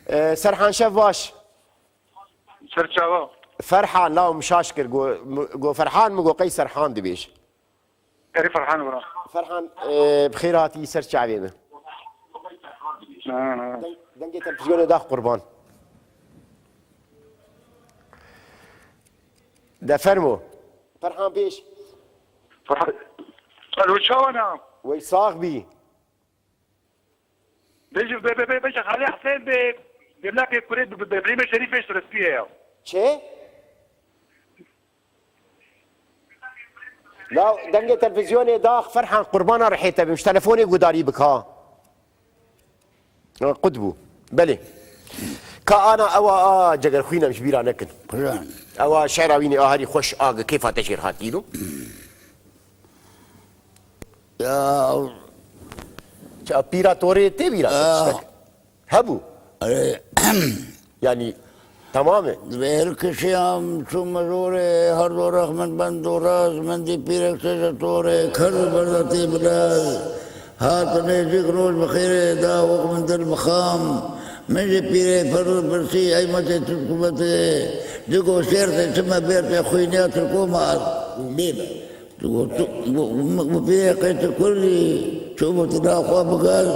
Ee, Serhan şev baş. Ser çava. Ferhan, law min şaş kir, go, go Ferhan, min go qey Serhan dibêj. Erê Ferhan bira. Ferhan, e, bi xêr hatî ser çavê min. Ha, ha. Deng-, dengê televîzyonê dax qurban. De fermo. Ferhan bêj. Ferhan. Alo, çawa ne? Wey sax bî. Bêje, bê, bê, bê, bêje, Xalê Hesên bê, demlakê kurê bi, bi, bi Îbrahîmê Şerîfê şirespî ye ya. Çi? La dengê televîzyonê dax Ferhan, qurbana rihê te bim, ji telefonê gudarî bik ha. Ha, qut bû. Belê. Ka ana ewa a cegerxwîn em ji bîra nekin. Quran. Ewa şera wînê a herî xweş a gi kêfa te jêr hatîno. Ya. Ça pîra torê tê bîra te tiştek? Hebû. Erê. Yanî, tamam e. Divê her kişiyam çûme zorê, her do rex min ben doraz, min dî pîrek sêje torê, ker û berda tê bilaz. Hat nêzîk roj bi xêrê da wek min dil bixam. Min ji pîrê pir pirsî, ey metê tu kubetê. Digo şêrtê çime bêrtê xwîniya Tirko ma. Bêbe. Digot, tu, bu, bu, bu pê qey tu kurdî, çûbû tu da xwe bigel.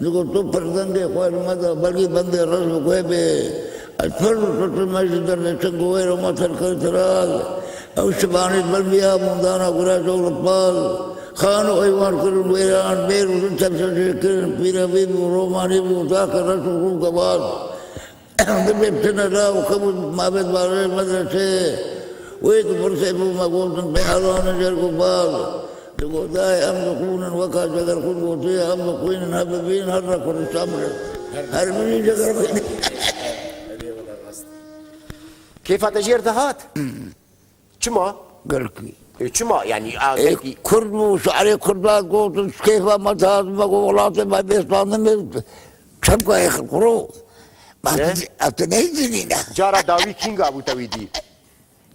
Digot, tu pirsdengê xwe li me de, belkî bendê rej bi guhê bê. Ez pir bi tu me ji derdê çing û wêr û me terkir tiraz. Ew şibanî ber viya mundana gura zor li pal. Xan û eywan kirin wêran, bêr û zin tepşe jê kirin, pîrevî bû, romanî bû, taxê reş û rû gebaz. Dibê bitine la û xew û mabêt barê medresê. Wê ku pirsê bû me gotin pê helanê jerg û bal. Digot dayê em dixwînin weka Cegerxwîn gotiye, em dixwînin hebibîn her ne Kurdistan bire. Her bijî Cegerxwîn. Kêfa te jêr dihat? Çima? Gelkî. E, çima? Yanî, a, E, gelkî. Kurd bû, şiarê Kurda gotin, kêfa me dihat, me got, welatê me bêstandin bê, çemka yê xilkuro. Ma Ne? tu, tu neyzînî ne? Cara dawî kînga bû te wî dî?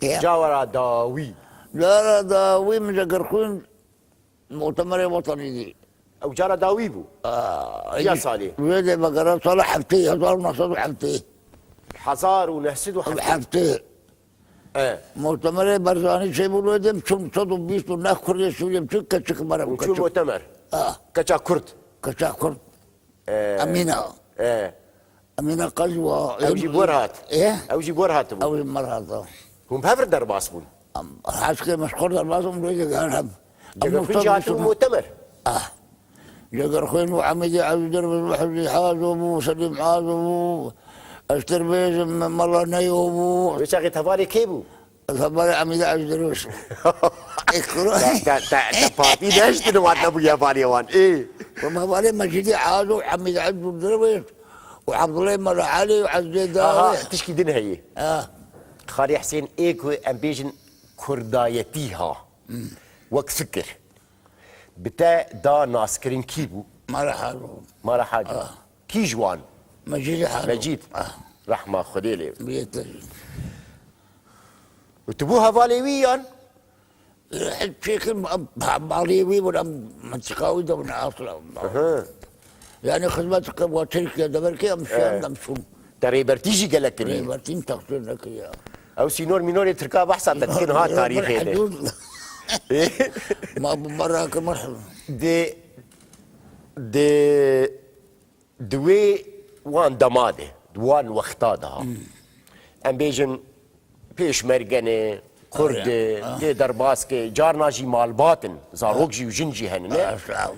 Ya. Cara dawî. Cara dawî min Cegerxwîn Mutemerê Wetanî dî. Ew cara dawî bû? Aa, Ya salê? Wê de me gere sala heftê, hezar û neh sed û heftê. Hezar û neh sed û heftê. Ev heftê. E. Mutemerê Barzanî çêbû, lê dem çûn sed û bîst û neh kurê Sûriyê, çi keçik mera Û çû keçik. Mutemer. Ah. Keça Kurd. Keça Kurd. E. Emîna. E. Emîna Qazwa. Ew jî bor hat. E? Ew jî bor hatibû. Ew jî mer hata. Hûn bi hev re derbas bûn? Em, heskê me ji xwe derbas bûn, lê gehan hem. Cegerxwîn jî hatin Mutemer. Ah. Cegerxwîn û Hemîdî Ezî Derviş û Hezî Hazo bû, Selîm Hazo bû. Ez te bêjim, Mela Neyo bû. Wê çaxê hevalê kê bû? Hevalê Hemîdî Ezî Derviş. Ê kuro. Te, te, te, te partî nehiştin wan nebûye hevalê wan. Ê. Hûn hevalê Mecîdî Hazo, Hemîdî Ezî Derviş û Abdullah Mela Elî û Ezî Aha, Dawî. Tişkî din heye. Ha. Xalê Husên ê ku em bêjin kurdayetî ha. Hmm. Wek fikir. Bi te da naskirin kî bû? Mala Haco. Mala Haco. Ah. Kî ji wan? Mecîdê Haco. Mecîd. Ah. Rehma Xwedê lê. Biyete. Û tu bû hevalê wî yan? Hiç çêkin, em, balê wî bûn, em mintiqa wî de bûn asla. Aha. Yani xizmet ke wa Tirkiye de belkî em şiyan Eh. em şûn. Te rêbertî jî gelek kiriye. Rêbertî min teqsîr nekiriye. Ew sînor mînorê Tirka behsa te dikin ha tarîxê de. Hudûd. Ma bu merake merhaba. Di, di, di wê wan dema de, di wan wexta de ha. Hmm. Em bêjin pêşmerge ne, kurd e, Ah. tê derbaskê, carna jî malbat in, zarok jî û jin jî hene, ne? Ah, sağ ol.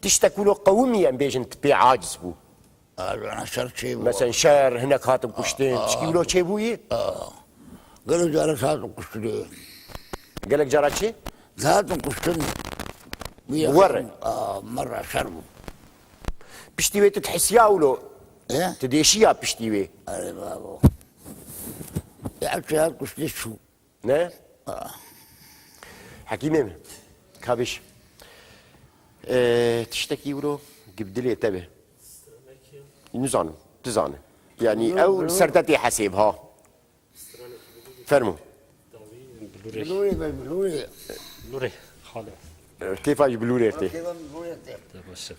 Tiştek wilo qewimî em bêjin ti pê aciz bû. Aa, şer çêbû. Mesela şer, hinek hatin kuştin. Aa, tişkî wilo çêbûyî? Aa. Gelek caran hatin kuştin. Gelek cara çi? Hatin kuştin. Bi we re? Aa, merra şer bû. Piştî wê tu dihisiya wilo? E? Tu dêşiya piştî wê? Erê babo. Ya çi hat kuştin çû. Ne? Aa. Hekîmê min. Kabiş. Ee, tiştekî wilo gib dilê te be. Nizanim. Tu zane. Yani Bilûr, ew bilûr. Ser te tê hesêb ha. Fermo. Bilûrê be, bilûrê. Bilûrê, xalê. Ee, kêfa ji bilûrê tê. Kêfa bilûrê tê. Te baş e.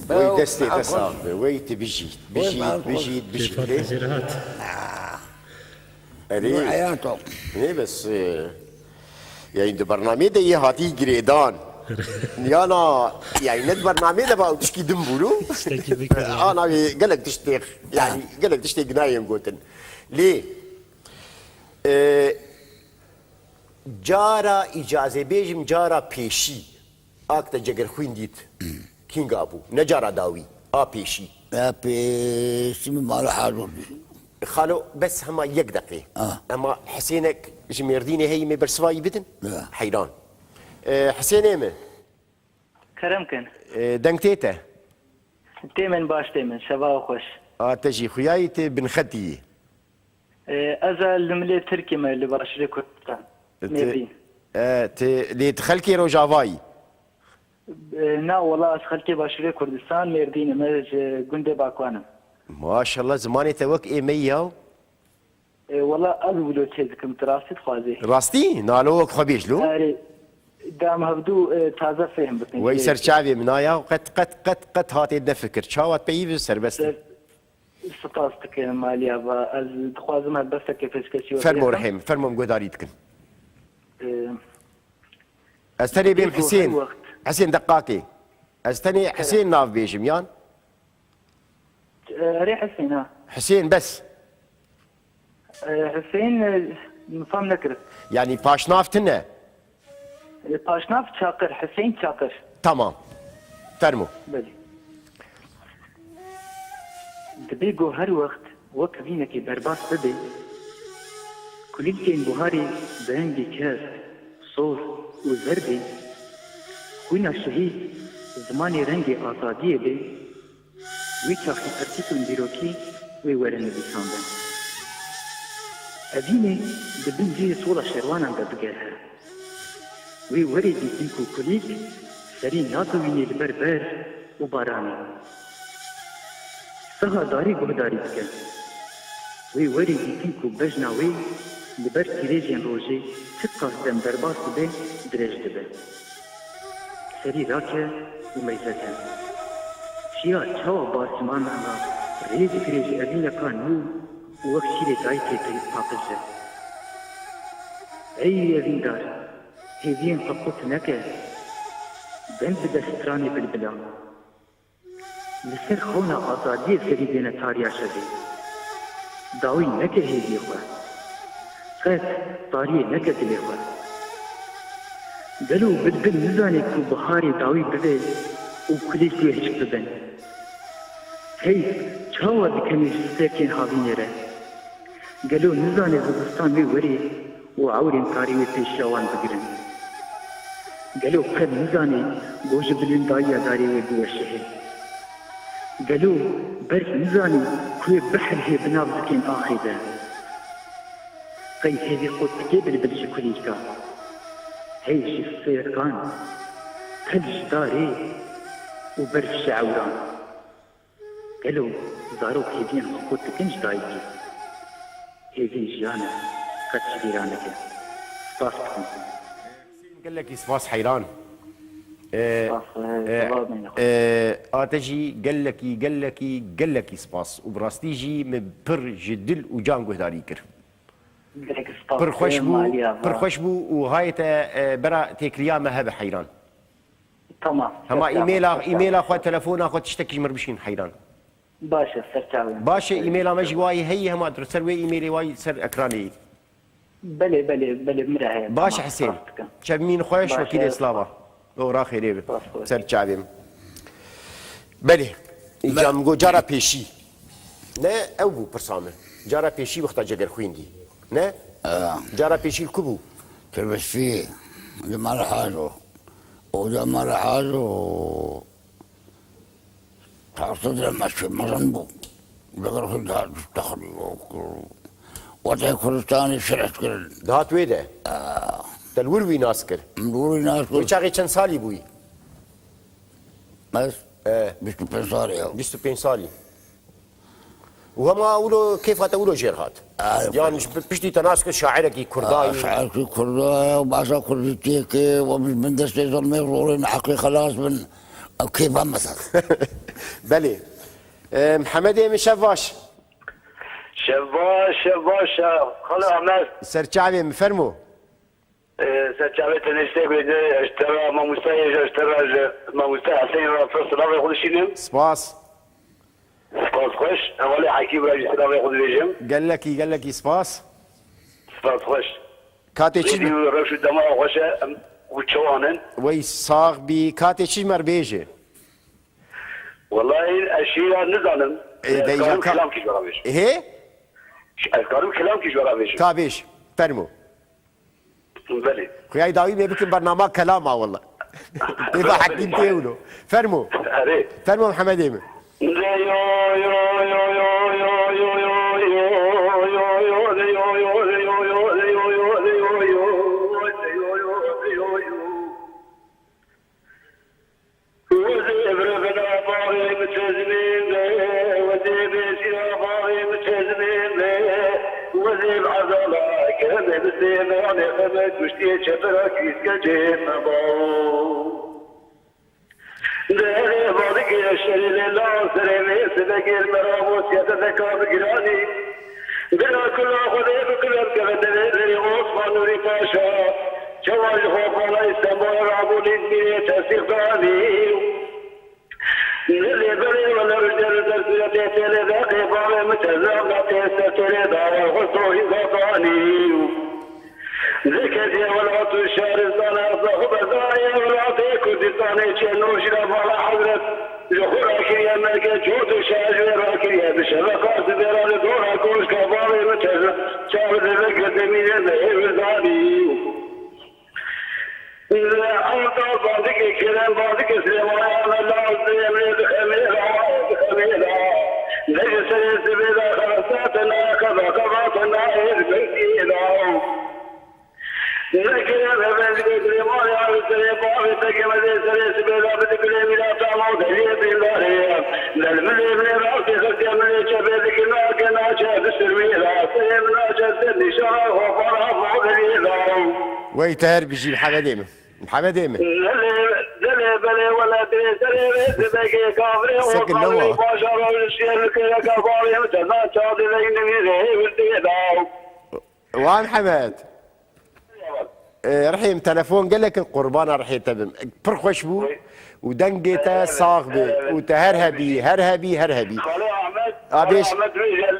Wey destê te sax be, wey tu bijî, bijî, bijî, bijî. Kêfa te jê re hat. Erê. Nê bes, e, yani di bernameyê de yê hatî girêdan. Ya na, yani ne di bernameyê de ba ew tişkî din bû, no? Tiştekî bikir, ya. Ana wê gelek tiştê, yani gelek tiştê ginayên gotin. Lê, e, cara îcazê bêjim, cara pêşî, ak te Cegerxwîn dît, kînga bû? Ne cara dawî, a pêşî. Ya pêşî min mala Haco dî. Xalo, bes hema yek deqê. Ah. Ema Hisênek ji Mêrdînê heyî, me bersiva wî bidin? Ya. Heyran. E, Hisênê min. Kerem kin. E, deng tê te? Tê min baş, tê min. Şeva xweş. A te jî, xuyayî tê binxetî yî. E, ez a li milê Tirkî me, li başûrê Kurdistan. E, te, Mêrdîn. E, te, lê tu xelkê Rojava yî? E, na, wela ez xelkê başûrê Kurdistan, Mêrdîn im, ez ji gundê Bakwan im. Maşallah, zimanê te wek ê me yî yaw. E, wela ez wilo çê dikim, tu rastî dixwazî. Rastî? Nalo wek xwe bêj lo. Erê, dem hevdû, e, taze fêhm bikin. Wey ser çavê min aya, qet, qet, qet, qet hatê nefikir. Çawa peyî bi serbest e. Ser-, spas dikim, Aliya va. Ez dixwazim helbesteke pêşkêşî we Fermo bikim. Rehêm, fermo, em guhdarî dikin. E, Ez tenê bêm Bêgo her Hisên. Wext. Hisên, deqakê. Ez tenê Hisên nav bêjim, yan? E, erê Hisên, ha. Hisên bes. E, Hisên, e, min fam nekir. Yanî paşnav tune? E, paşnav Çakir, Hisên Çakir. Tamam. Fermo. Belê. Dibê ku her wext wek vînekê derbas bibe, kulîlkên buharê bi rengê kesk, sor û zerdê, xwîna şehîd zimanê rengê azadiyê be, wî çaxî pirtûk û dîrokî wê were nivîsandin. Evînê di bin cihê sola şerwanan de bigere. Wê werê dîtin ku kulîlk serî nabîwînê li ber berf û baranê. Saha darê guhdarî dike. Wê werê dîtin ku bejna wê li ber tîrêjên rojê çiqas dem derbas dibe, dirêj dibe. Serî rake û meyze ke. Çiya çawa bi asmana re rê digire ji evîneka nû û wek şîrê dayikê paqij e. Ey evîndar, hêviyên xwe qut neke, deng bide stranê bilbilan. Li ser xewna azadiyê serî dêne tariya şevê. Dawî neke hêviyê xwe. Qet tariyê neke dilê xwe. Gelo bilbil nizane ku biharê dawî bibe û kulîlk wê hişk bibin? Heyv, çawa dikemê ji stêrkên havînê re? Gelo nizane zivistan wê werê û ewrên tarî wê pêşiya wan bigirin? Gelo qed nizane ku ji bilindayiya darê wê biweşihe? Gelo berf nizane ku wê bihilhê bi nav dikên axê de? Qey hêvî qut dike bilbil ji kulîlka? Heyv ji stêrkan, qel ji darê û berf ji ewran. Gelo zarok hêviyên xwe qut dikin ji dayikê? Hêviyên jiyan e, qet ji bîra neke. Spas dikim. Gelekî spas Heyran. Ee, Spas, e, e, cevabê xwe. E, a te jî gelekî, gelekî, gelekî spas. Û bi rastî jî min pir ji dil û can guhdarî kir. Gelek spas. Pir xweş bû, pir xweş bû û hayê te, e, bera têkiliya me hebe Heyran. Tamam. Hema îmêla, îmêla xwe, telefona xwe, tiştekî ji mir bişîn Heyran. Baş e, ser çavê. Baş e, îmêla me jî wayî heyî, hema tu ser wê îmêlê wayî ser ekranê yî. Belê, belê, belê, min re heye. Baş e Hisên. Çavbînîn xweş, wekîlê Slava. Ora xêrê be. Ser çavê min. Belê. Îca min got cara pêşî. Ne, ew bû pirsa min. Cara pêşî wexta Cegerxwîn dî. Ne? Cara pêşî li ku bû? Tirbiştî. Li Mala Haco. Oca Mala Haco. Tartı da meşhur mezin bû. Deger xwe da taxir. Wetê Kurdistanê şerh kirin. Dihat wê de? Te li wir wî nas kir? Min wir wî nas kir. Wê çaxê çend salî bûyî? Ez E. bîst û pênc salî ya. Bîst û pênc salî. Û hema wilo kêfa te wilo jêr hat? Ay, Yan xwe. Ji piştî te nas kir şairekî Kurda Aa, yî? Şairkî Kurda ye û başa Kurdîtiyê ke we min destê zilmê rolê neheqî xelas bin. Ew kêfa me saz. Belê. E, Mihemedê min şev baş. Şev baş, şev baş, e, Xalo Ahmet. Ser çavê min fermo. Ee, ser çavê tenê ji te guhêdê, ji te re mamostayê, ji te re ji mamoste Heseyî re pir silavê xwe dişînim. Spas. Spas xweş. Hevalê Hekîm re jî silavê xwe dibêjim. Gelekî, gelekî spas. Spas xweş. Katê çi Rêdî û rewş û dema xweş e, em û çawan in. Wey sax bî. Katê çi ji me re bêje? Wellahî ez şiîra nizanim. Ê, Ez beyja karim ka- kilamkî ji we re bêjim. Hê? Ez karim kilamkî ji we re bêjim. Ka bêj. Fermo. Belê. Xuyayî dawî me bikin bernama kelama wella. Pêva Hekîm tê wilo. Fermo. Erê. Fermo Mihemedê min. Wezê birevina bavê min tezmên be, wezê bêsîra bavê min tezmên be, wezê bi ezala keremê min sê meranê xwe me kuştiye çepera kîske cê me baw. Derê badike şerê lê la serê vê sibegêr me rabo siyasete ka bi giranî. Bila kula Xwedê bi kula bikeve devê derê Osman Nûrî Paşa. Çawa ji xwe bala Îstanbulê rabûn Îzmîrê tesîq danî. Lê belê wele rojê li ser sûretê têlê de qê bavê min tezra da tê ser têlê da wal xwe sohî zatanî. Zikediye welat û şaristana xwe berdariye welatê Kurdistanê çê nûr jî re vala hezret. Ji xwe rakiriye merge cot û şar ji wê rakiriye bi şeveqa sibêra li dora koşka bavê min tezra çav dibe girdemînê me ê bizanî. Ewta bandikê kerem, bandikê Silêmanê me lazim, lê dixemê la, dixemê la. Ne ji serê sibê de xebata te nayê, qeba, qeba te nayê, li ber siyê la. Ne kerem, hevendikê Silêmanê, li serê bavê te kemedê serê sibê de, bi dikulê mîra tama û deliyê bîndarê ye. Del milê, milê rastê xirtê, milê çepê dikir, nake, naçe, bi sirmî la. Serê min naçe, ser nîşana xwe, para xwe, deliyê la. Wey te her bijî, Mihemedê min. Mihemedê min. Delê, delê, belê, wele, dê, serê, rê, dibekê, kavrê, Sekin o, nema. Kavrê, paşa, rewşiye, li kêreka, bavê, min, tezan, çavdê, veyni, vîrê, hêvir, dê, daw. Wan Hemed. Ee, Rihê min, telefon gelek in, qurbana rihê te bim. Pir xweş bû. Oy. Û dengê te Evet, sax be. Evet. Û te her hebî, her hebî, her hebî. Xalê Ahmet, A, Xalê bêj. Ahmet, wê jel.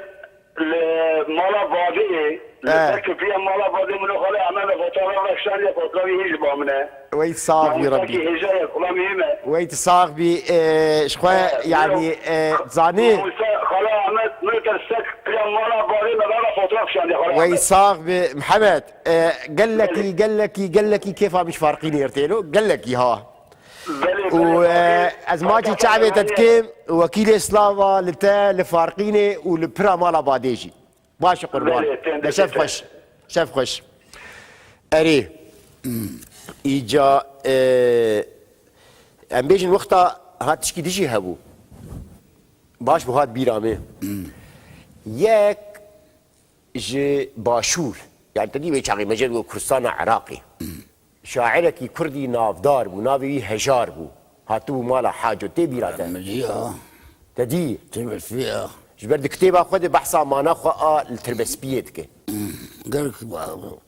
Li mala badê, li Eh. ser kipiya mala badê min û xalê Ehmed e, fotoğraf kişandiye, fotoğrafî hîn ji ba min e. Wey sax bî Rebî. Mamostakî hêja ye, kulamî me. Wey tu sax bî, eh, ji xwe, Eh, yanî, eh, zanî. Mamosta xalê Ehmed, min te ser kipiya mala badê me, bana fotoğraf kişandiye, xalê Wey Ehmed. Sax bî, Mihemed. Eh, gelekî, Belê. Gelekî, gelekî kêfa min ji Farqînê têlo. Gelekî ha. Belê, Û, belê, e, belê. ez maçî çavê te dikim, wekîlê slava li te, li Farqînê û li pira mala badê jî. Baş e qurban. Belê, tên De şev dikişte. Xweş. Şev xweş. Erê. Îca, e, em bêjin wexta hat tişkî dijî hebû. Baş bû hat bîra me. Yek ji Başûr, yani te dî wê çaxê me jê digo Kurdistana Iraqê. Şairekî kurdî navdar bû, navê wî Hejar bû. Hatibû mala Haco, tê bîra te? Min dî ya. Te dî? Tê min dî ya. Ji ber di kitêba xwe de behsa mana xwe a li Tirbespiyê dike. Gelek ba-,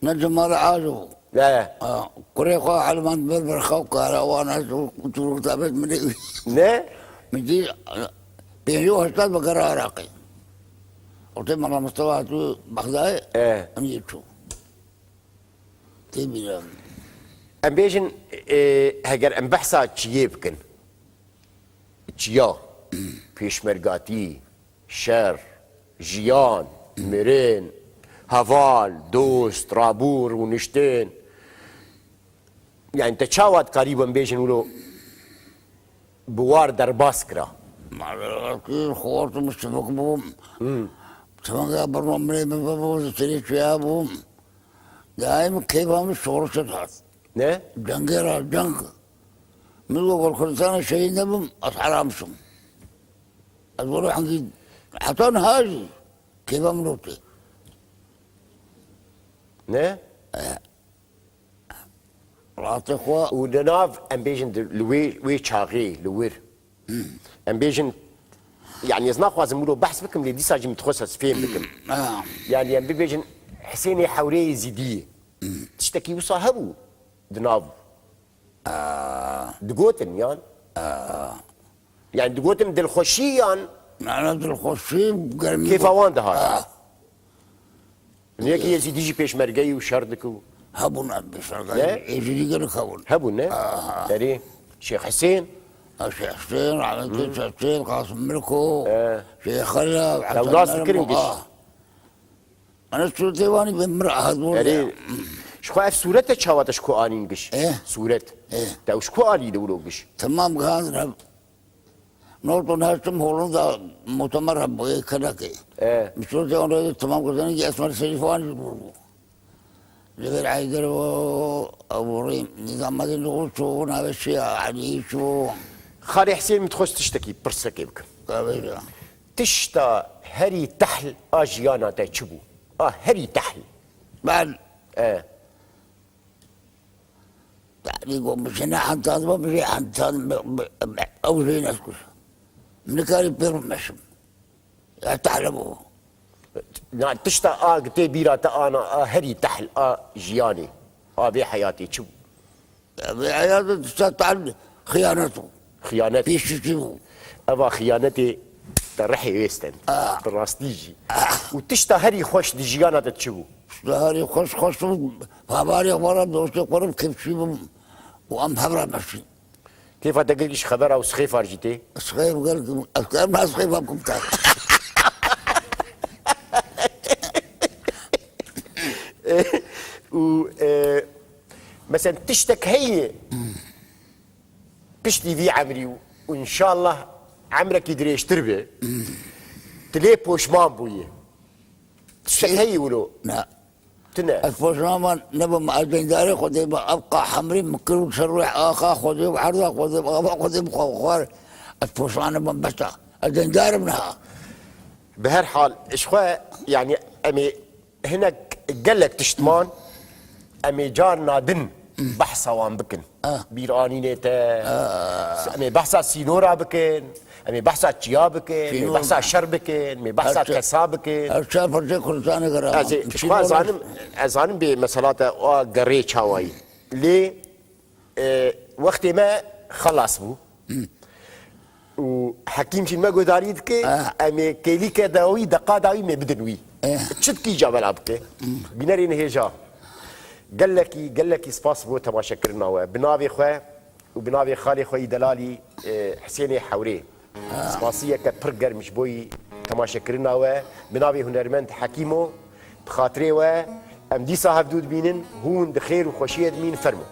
ne cemala Haco. Ne. Ha, kurê xwe elmand ber ber xew kare, wan ez û çû tabet min ê. Ne? Min dî, pêncî û heşt sal bi gera Iraqê. Ortê mala Mustafa hatû Bexdayê, E. em yê çû. Tê bîra min. Em bêjin, e, heger em behsa çiyê bikin, çiya, pêşmergatî, şer, jiyan, mirin, heval, dost, rabû, rûniştin. Yani te çawa dikarî em bêjin wilo bi war derbas kira? Malakî xortim şivik bûm. Hmm. Tevanga birma mirê min bibû, ji serê çûya bûm. Daîm keyfa min şorişê dihat. Ne? Cengê re ceng. Min got, gor Kurdistana şehîd nebim, ez heram şim. Ez were hengî heta niha jî keyfa min rûtê. Ne? E. Rastê xwe. Û li nav, em bêjin, di, li wê, wê çaxê, li wir. Hmm. Em bêjin, yani ez naxwazim wilo behs bikim, lê dîsa jî min dixwest ez fêm bikim. Hmm. Ha. Yani em bibêjin Hisênê Hewrê Êzîdiyê. Tiştekî wisa hebû di nav. Aa. Digotin yan? Aa. Yani digotin dilxweşî yan? Nana dilxweşî germî. Kêfa wan dihat. Aa. Niyekî Yezîdî jî pêşmergeyî û şer dikir û. Hebûn em pêşmergeyî. Ne? Êzîdî gelek hebûn. Hebûn ne? Aha. Erê, Şêx Hisên. Ha, Şêx Hisên, rahmetli Şêx Hisên, Qasim Mirko, He. Şêx Xela, Ew Hesen nas Nermo, dikirin giş. Ah. Ana sûretê wan ê bi min re ahat bû Erê, ya. Ji xwe ev sûrete çawa te ji ku anîn giş? Eh. Sûret. Eh. Te ew ji ku anî li wilo giş? Temam gihandin hev. Newton heştim Holanda mutemer hebû, ê kelekê. Eh. Bi sûretê wan re temam kirdin, Esmer Şerîf wan jî bû. Li vir Eyder û Eburî, Nîzamedîn Nûr çû, navê çi ya, Elî çû. Xalê Hisên, min dixwest tiştekî pirsekê bikim. Gavê ya. Tişta herî tehl a jiyana te çi bû? A herî tehl. Ben. E. Tehlî got, min jina hentaz bû, min jê hentaz, ew jê neskus. Min nikarî pêr bimeşim. Ya tehl bû. Na, tişta a tê bîra te ana, a herî tehl a jiyanê, a vê heyatê çi bû? Ya vê heyatê tişta tehl xiyanet bû. Xiyanet. Pêşîtî bû. Eva xiyanetê te rihê wê stend. Ah. Bi rastî jî. Ah. Û tişta herî xweş di jiyana te çi bû? Tişta herî xweş, xweş bû. Babarê xwe re, dostê xwe re kêfşî bûm. Û em hev re meşîn. Kêfa te gelkî ji xebera û sixêfar jî tê? Sixêf gelkî, ez em na sixêfa bikim te. Û, e, mesela tiştek heye piştî vî emrî û, û înşallah emrekî dirêjtir be, tu lê poşman bûyî. Tiştek Çi? Heye wilo? Na. Tune. Ez poşman nebim, ez deyndarê Xwedê me, ev qa hemrî min kir û ser rûyê axa Xwedê û herda Xwedê û ava Xwedê bi xwe xwar. Ez poşman nebim, bes e. Ez deyndarîm niha. Bi her hal, ji xwe, yani, em ê hinek gelek tişt man, em ê carna din behsa wan bikin. Ah. Bîranînê te, Ah. Em ê behsa sînora bikin, em ê behsa çiya bikin, em ê Sînor. Behsa şer bikin, em ê behsa Her çi-, kesa bikin. Her çar parçeyê Kurdistanê kira. Ez ê, ji xwe ez zanim, ez zanim bê mesela te a gerê çawayî. Lê, e, wextê me xelas bû. Û Hekîm jî me guhdarî dike, Ah. Em ê kêlîke dawî, deqa dawî me bidin wî. Eh. Çi dikî ca bela bike? Bînerên hêja. Gelekî, gelekî spas bo temaşekirina we. Bi navê xwe û bi navê xalê xwe yî delalî, e, Hisênê Hewrê. Ah. Spasiyeke pir germ ji bo yî temaşekirina we. Bi navê hunermend Hekîmo, bi xatirê we, em dîsa hevdû dibînin, hûn di xêr û xweşiyê dimîn, fermo.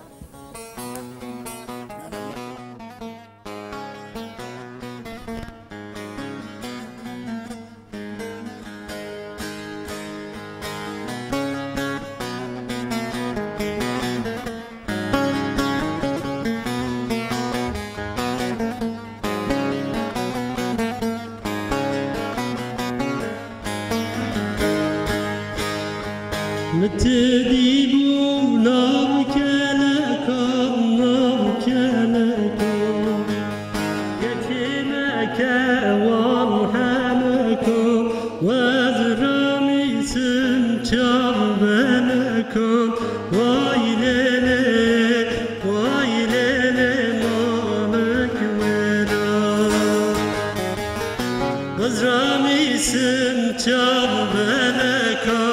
Min ti dîbû nav kelekan, nav kelekan. Keçê me kewan helekan, wez ramîsim çav belekan. Way lê lê, way lê lê malik wêra. Qizramîsim çav beleka,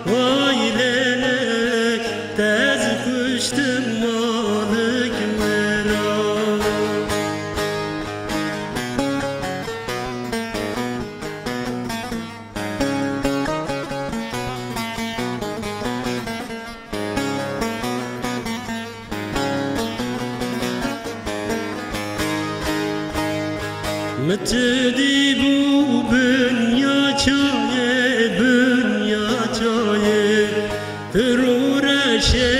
way lê lê, te ez kuştim malik wêra. Min ti dîbû binya çayê, binya çayê, pir û reşê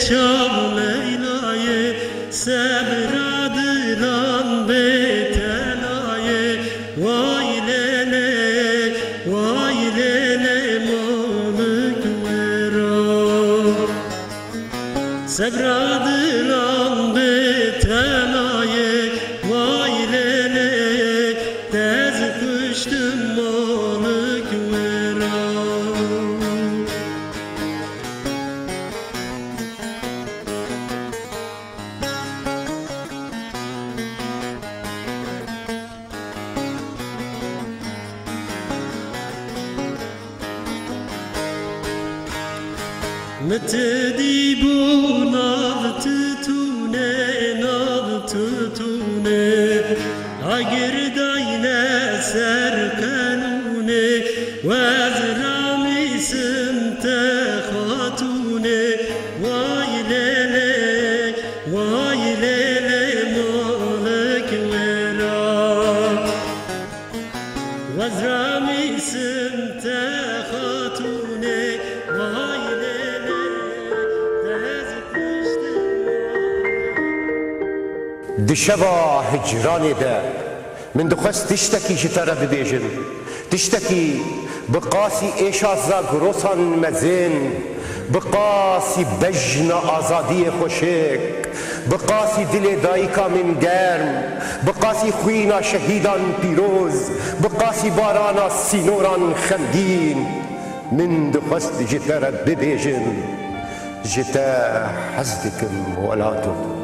çav Leylayê, sebra dilan bê tenayê, way lê lê, way lê lê malik wêra. Sebra dilan bê tenayê, way lê lê, te ez kuştim malik wêra. Ti dî bû nav titûnê, nav titûnê, agir dayne ser qenûnê, wez ramîsim te xatûnê, way lê lê, way lê lê malik wêra. Wez ramîsim te xatûnê, vay lê lê, ez kuştim. Di şeva hicranê de min dixwest tiştekî ji te re bibêjim. Tiştekî bi qasî êşa Zagrosan mezin, bi qasî bejna azadiyê xweşik, bi qasî dilê dayika min germ, bi qasî xwîna şehîdan pîroz, bi qasî barana sînoran xemgîn, min dixwest ji te re bibêjim, ji te hez dikim welato.